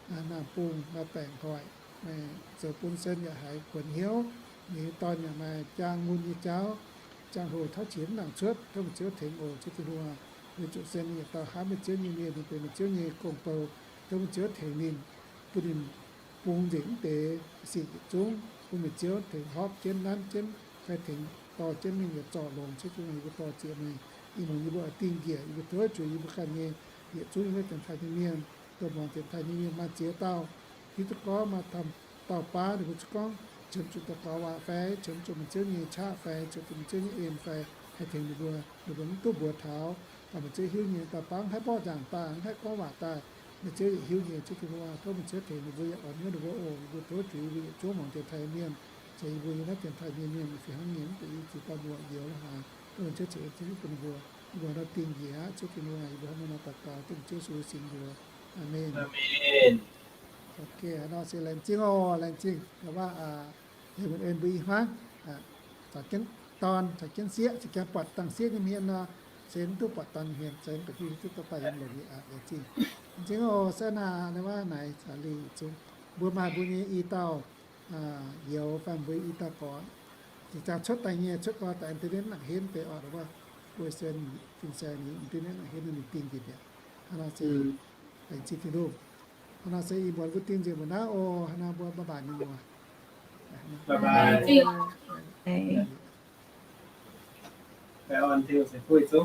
naamh bung maaih baengc hoic, zoux bun Sen yaac haiz kuonx hnyouv. Ninh nyei dorn yaac maaih jaang mun nyei jauv, ziangh hoc tauv qiex mv nangc cuotv. Tov meih Ziouv tengx oc, Ziouv Tin-Hungh aah. Weic zuqc Sen ninh yietc dauh hnamv meih Ziouv nyei mienh, ninh benx meih Ziouv nyei gong-bou. Tov meih Ziouv tengx ninh, bun ninh bungx nzengc mv deix sic yietc zungv, bun meih Ziouv tengx hopv jienv, nanv jienv, fai tengx dorh jienv mingh yietc zorc longx. Ziouv Tin-Hungh, yie mbuo dorh zieqc meih. Ih muonz yie mbuo oix dingh njiec, yie mbuo tov zuiz yie mbuo ganh nyei yietc zungv yiem naaiv dienx taaih nyei mienh, dongh muangx dienx taaih nyei mienh maaih ziex dauh hiuv duqv gorngv maaih dauh baav ninh mbuo zuqc gorngv qiemx zuqc daux gaux waac fai qiemx zuqc meih Ziouv nyei qaqv fai qiemx zuqc meih Ziouv nyei en fai haih tengx ninh mbuo, ninh mbuo mv duqv mbuox taux. Dongh meih Ziouv hiuv nyei, dauh baav mv haih mborqv nzangc daaih, mv haih gorngv waac daaih, meih Ziouv yaac hiuv nyei. Ziouv Tin-Hungh aah, tov meih Ziouv tengx ninh mbuo yaac orn hnyouv ninh mbuo oc. Yie mbuo tov zuiz yie mbuo yietc zungv muangx dienx taaih nyei mienh, caux yie mbuo yiem naaiv dienx taaih nyei mienh fih hnangv nyei, mv baac i zuqc daaih muoqc njoux la'haaix, tov meih Ziouv ceix en ceix fuqv bun ninh mbuo. mbuo nor dingh njiec aqv. Zuov Tin-Hungh, yie mbuo hnangv nor nor daux gaux dengh Ziouv Yesu nyei mbuox. Aamen. Ok, nor se laengz zingh oc, laengz zingh. Waac heuc mbuo en mbuo i hmuangv, caux jienv dorn, caux jienv sieqv, caux jienv buatc dangh sieqv nyei hmien nor, se mv duqv buatc dorn nyei hmien, se mv baac hiuv duqv dorh daaih yiem longx nyei aqv. Laengz zingh. Laengz zingh oc, Sena, naaiv waac naaic caux liuz zungv mbuo maaih mbuo nyei i dauh youz fai mbuo i dauh gorx, zinh ziangh cuotv daaih nyei, cuotv gau daaih internet nangc henv deix orqc, wuov, mbuo se fin-saeng nyei internet nangc henv ninh dingh njiec mi'aqv. Hnangv nor se laengz zingh Tin-Hungh. Hnangv nor se ih muonz mbuo dingh njiec mbuo naaiv oc. Hnangv nor mbuo bye bye mingh oc. Bye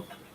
bye.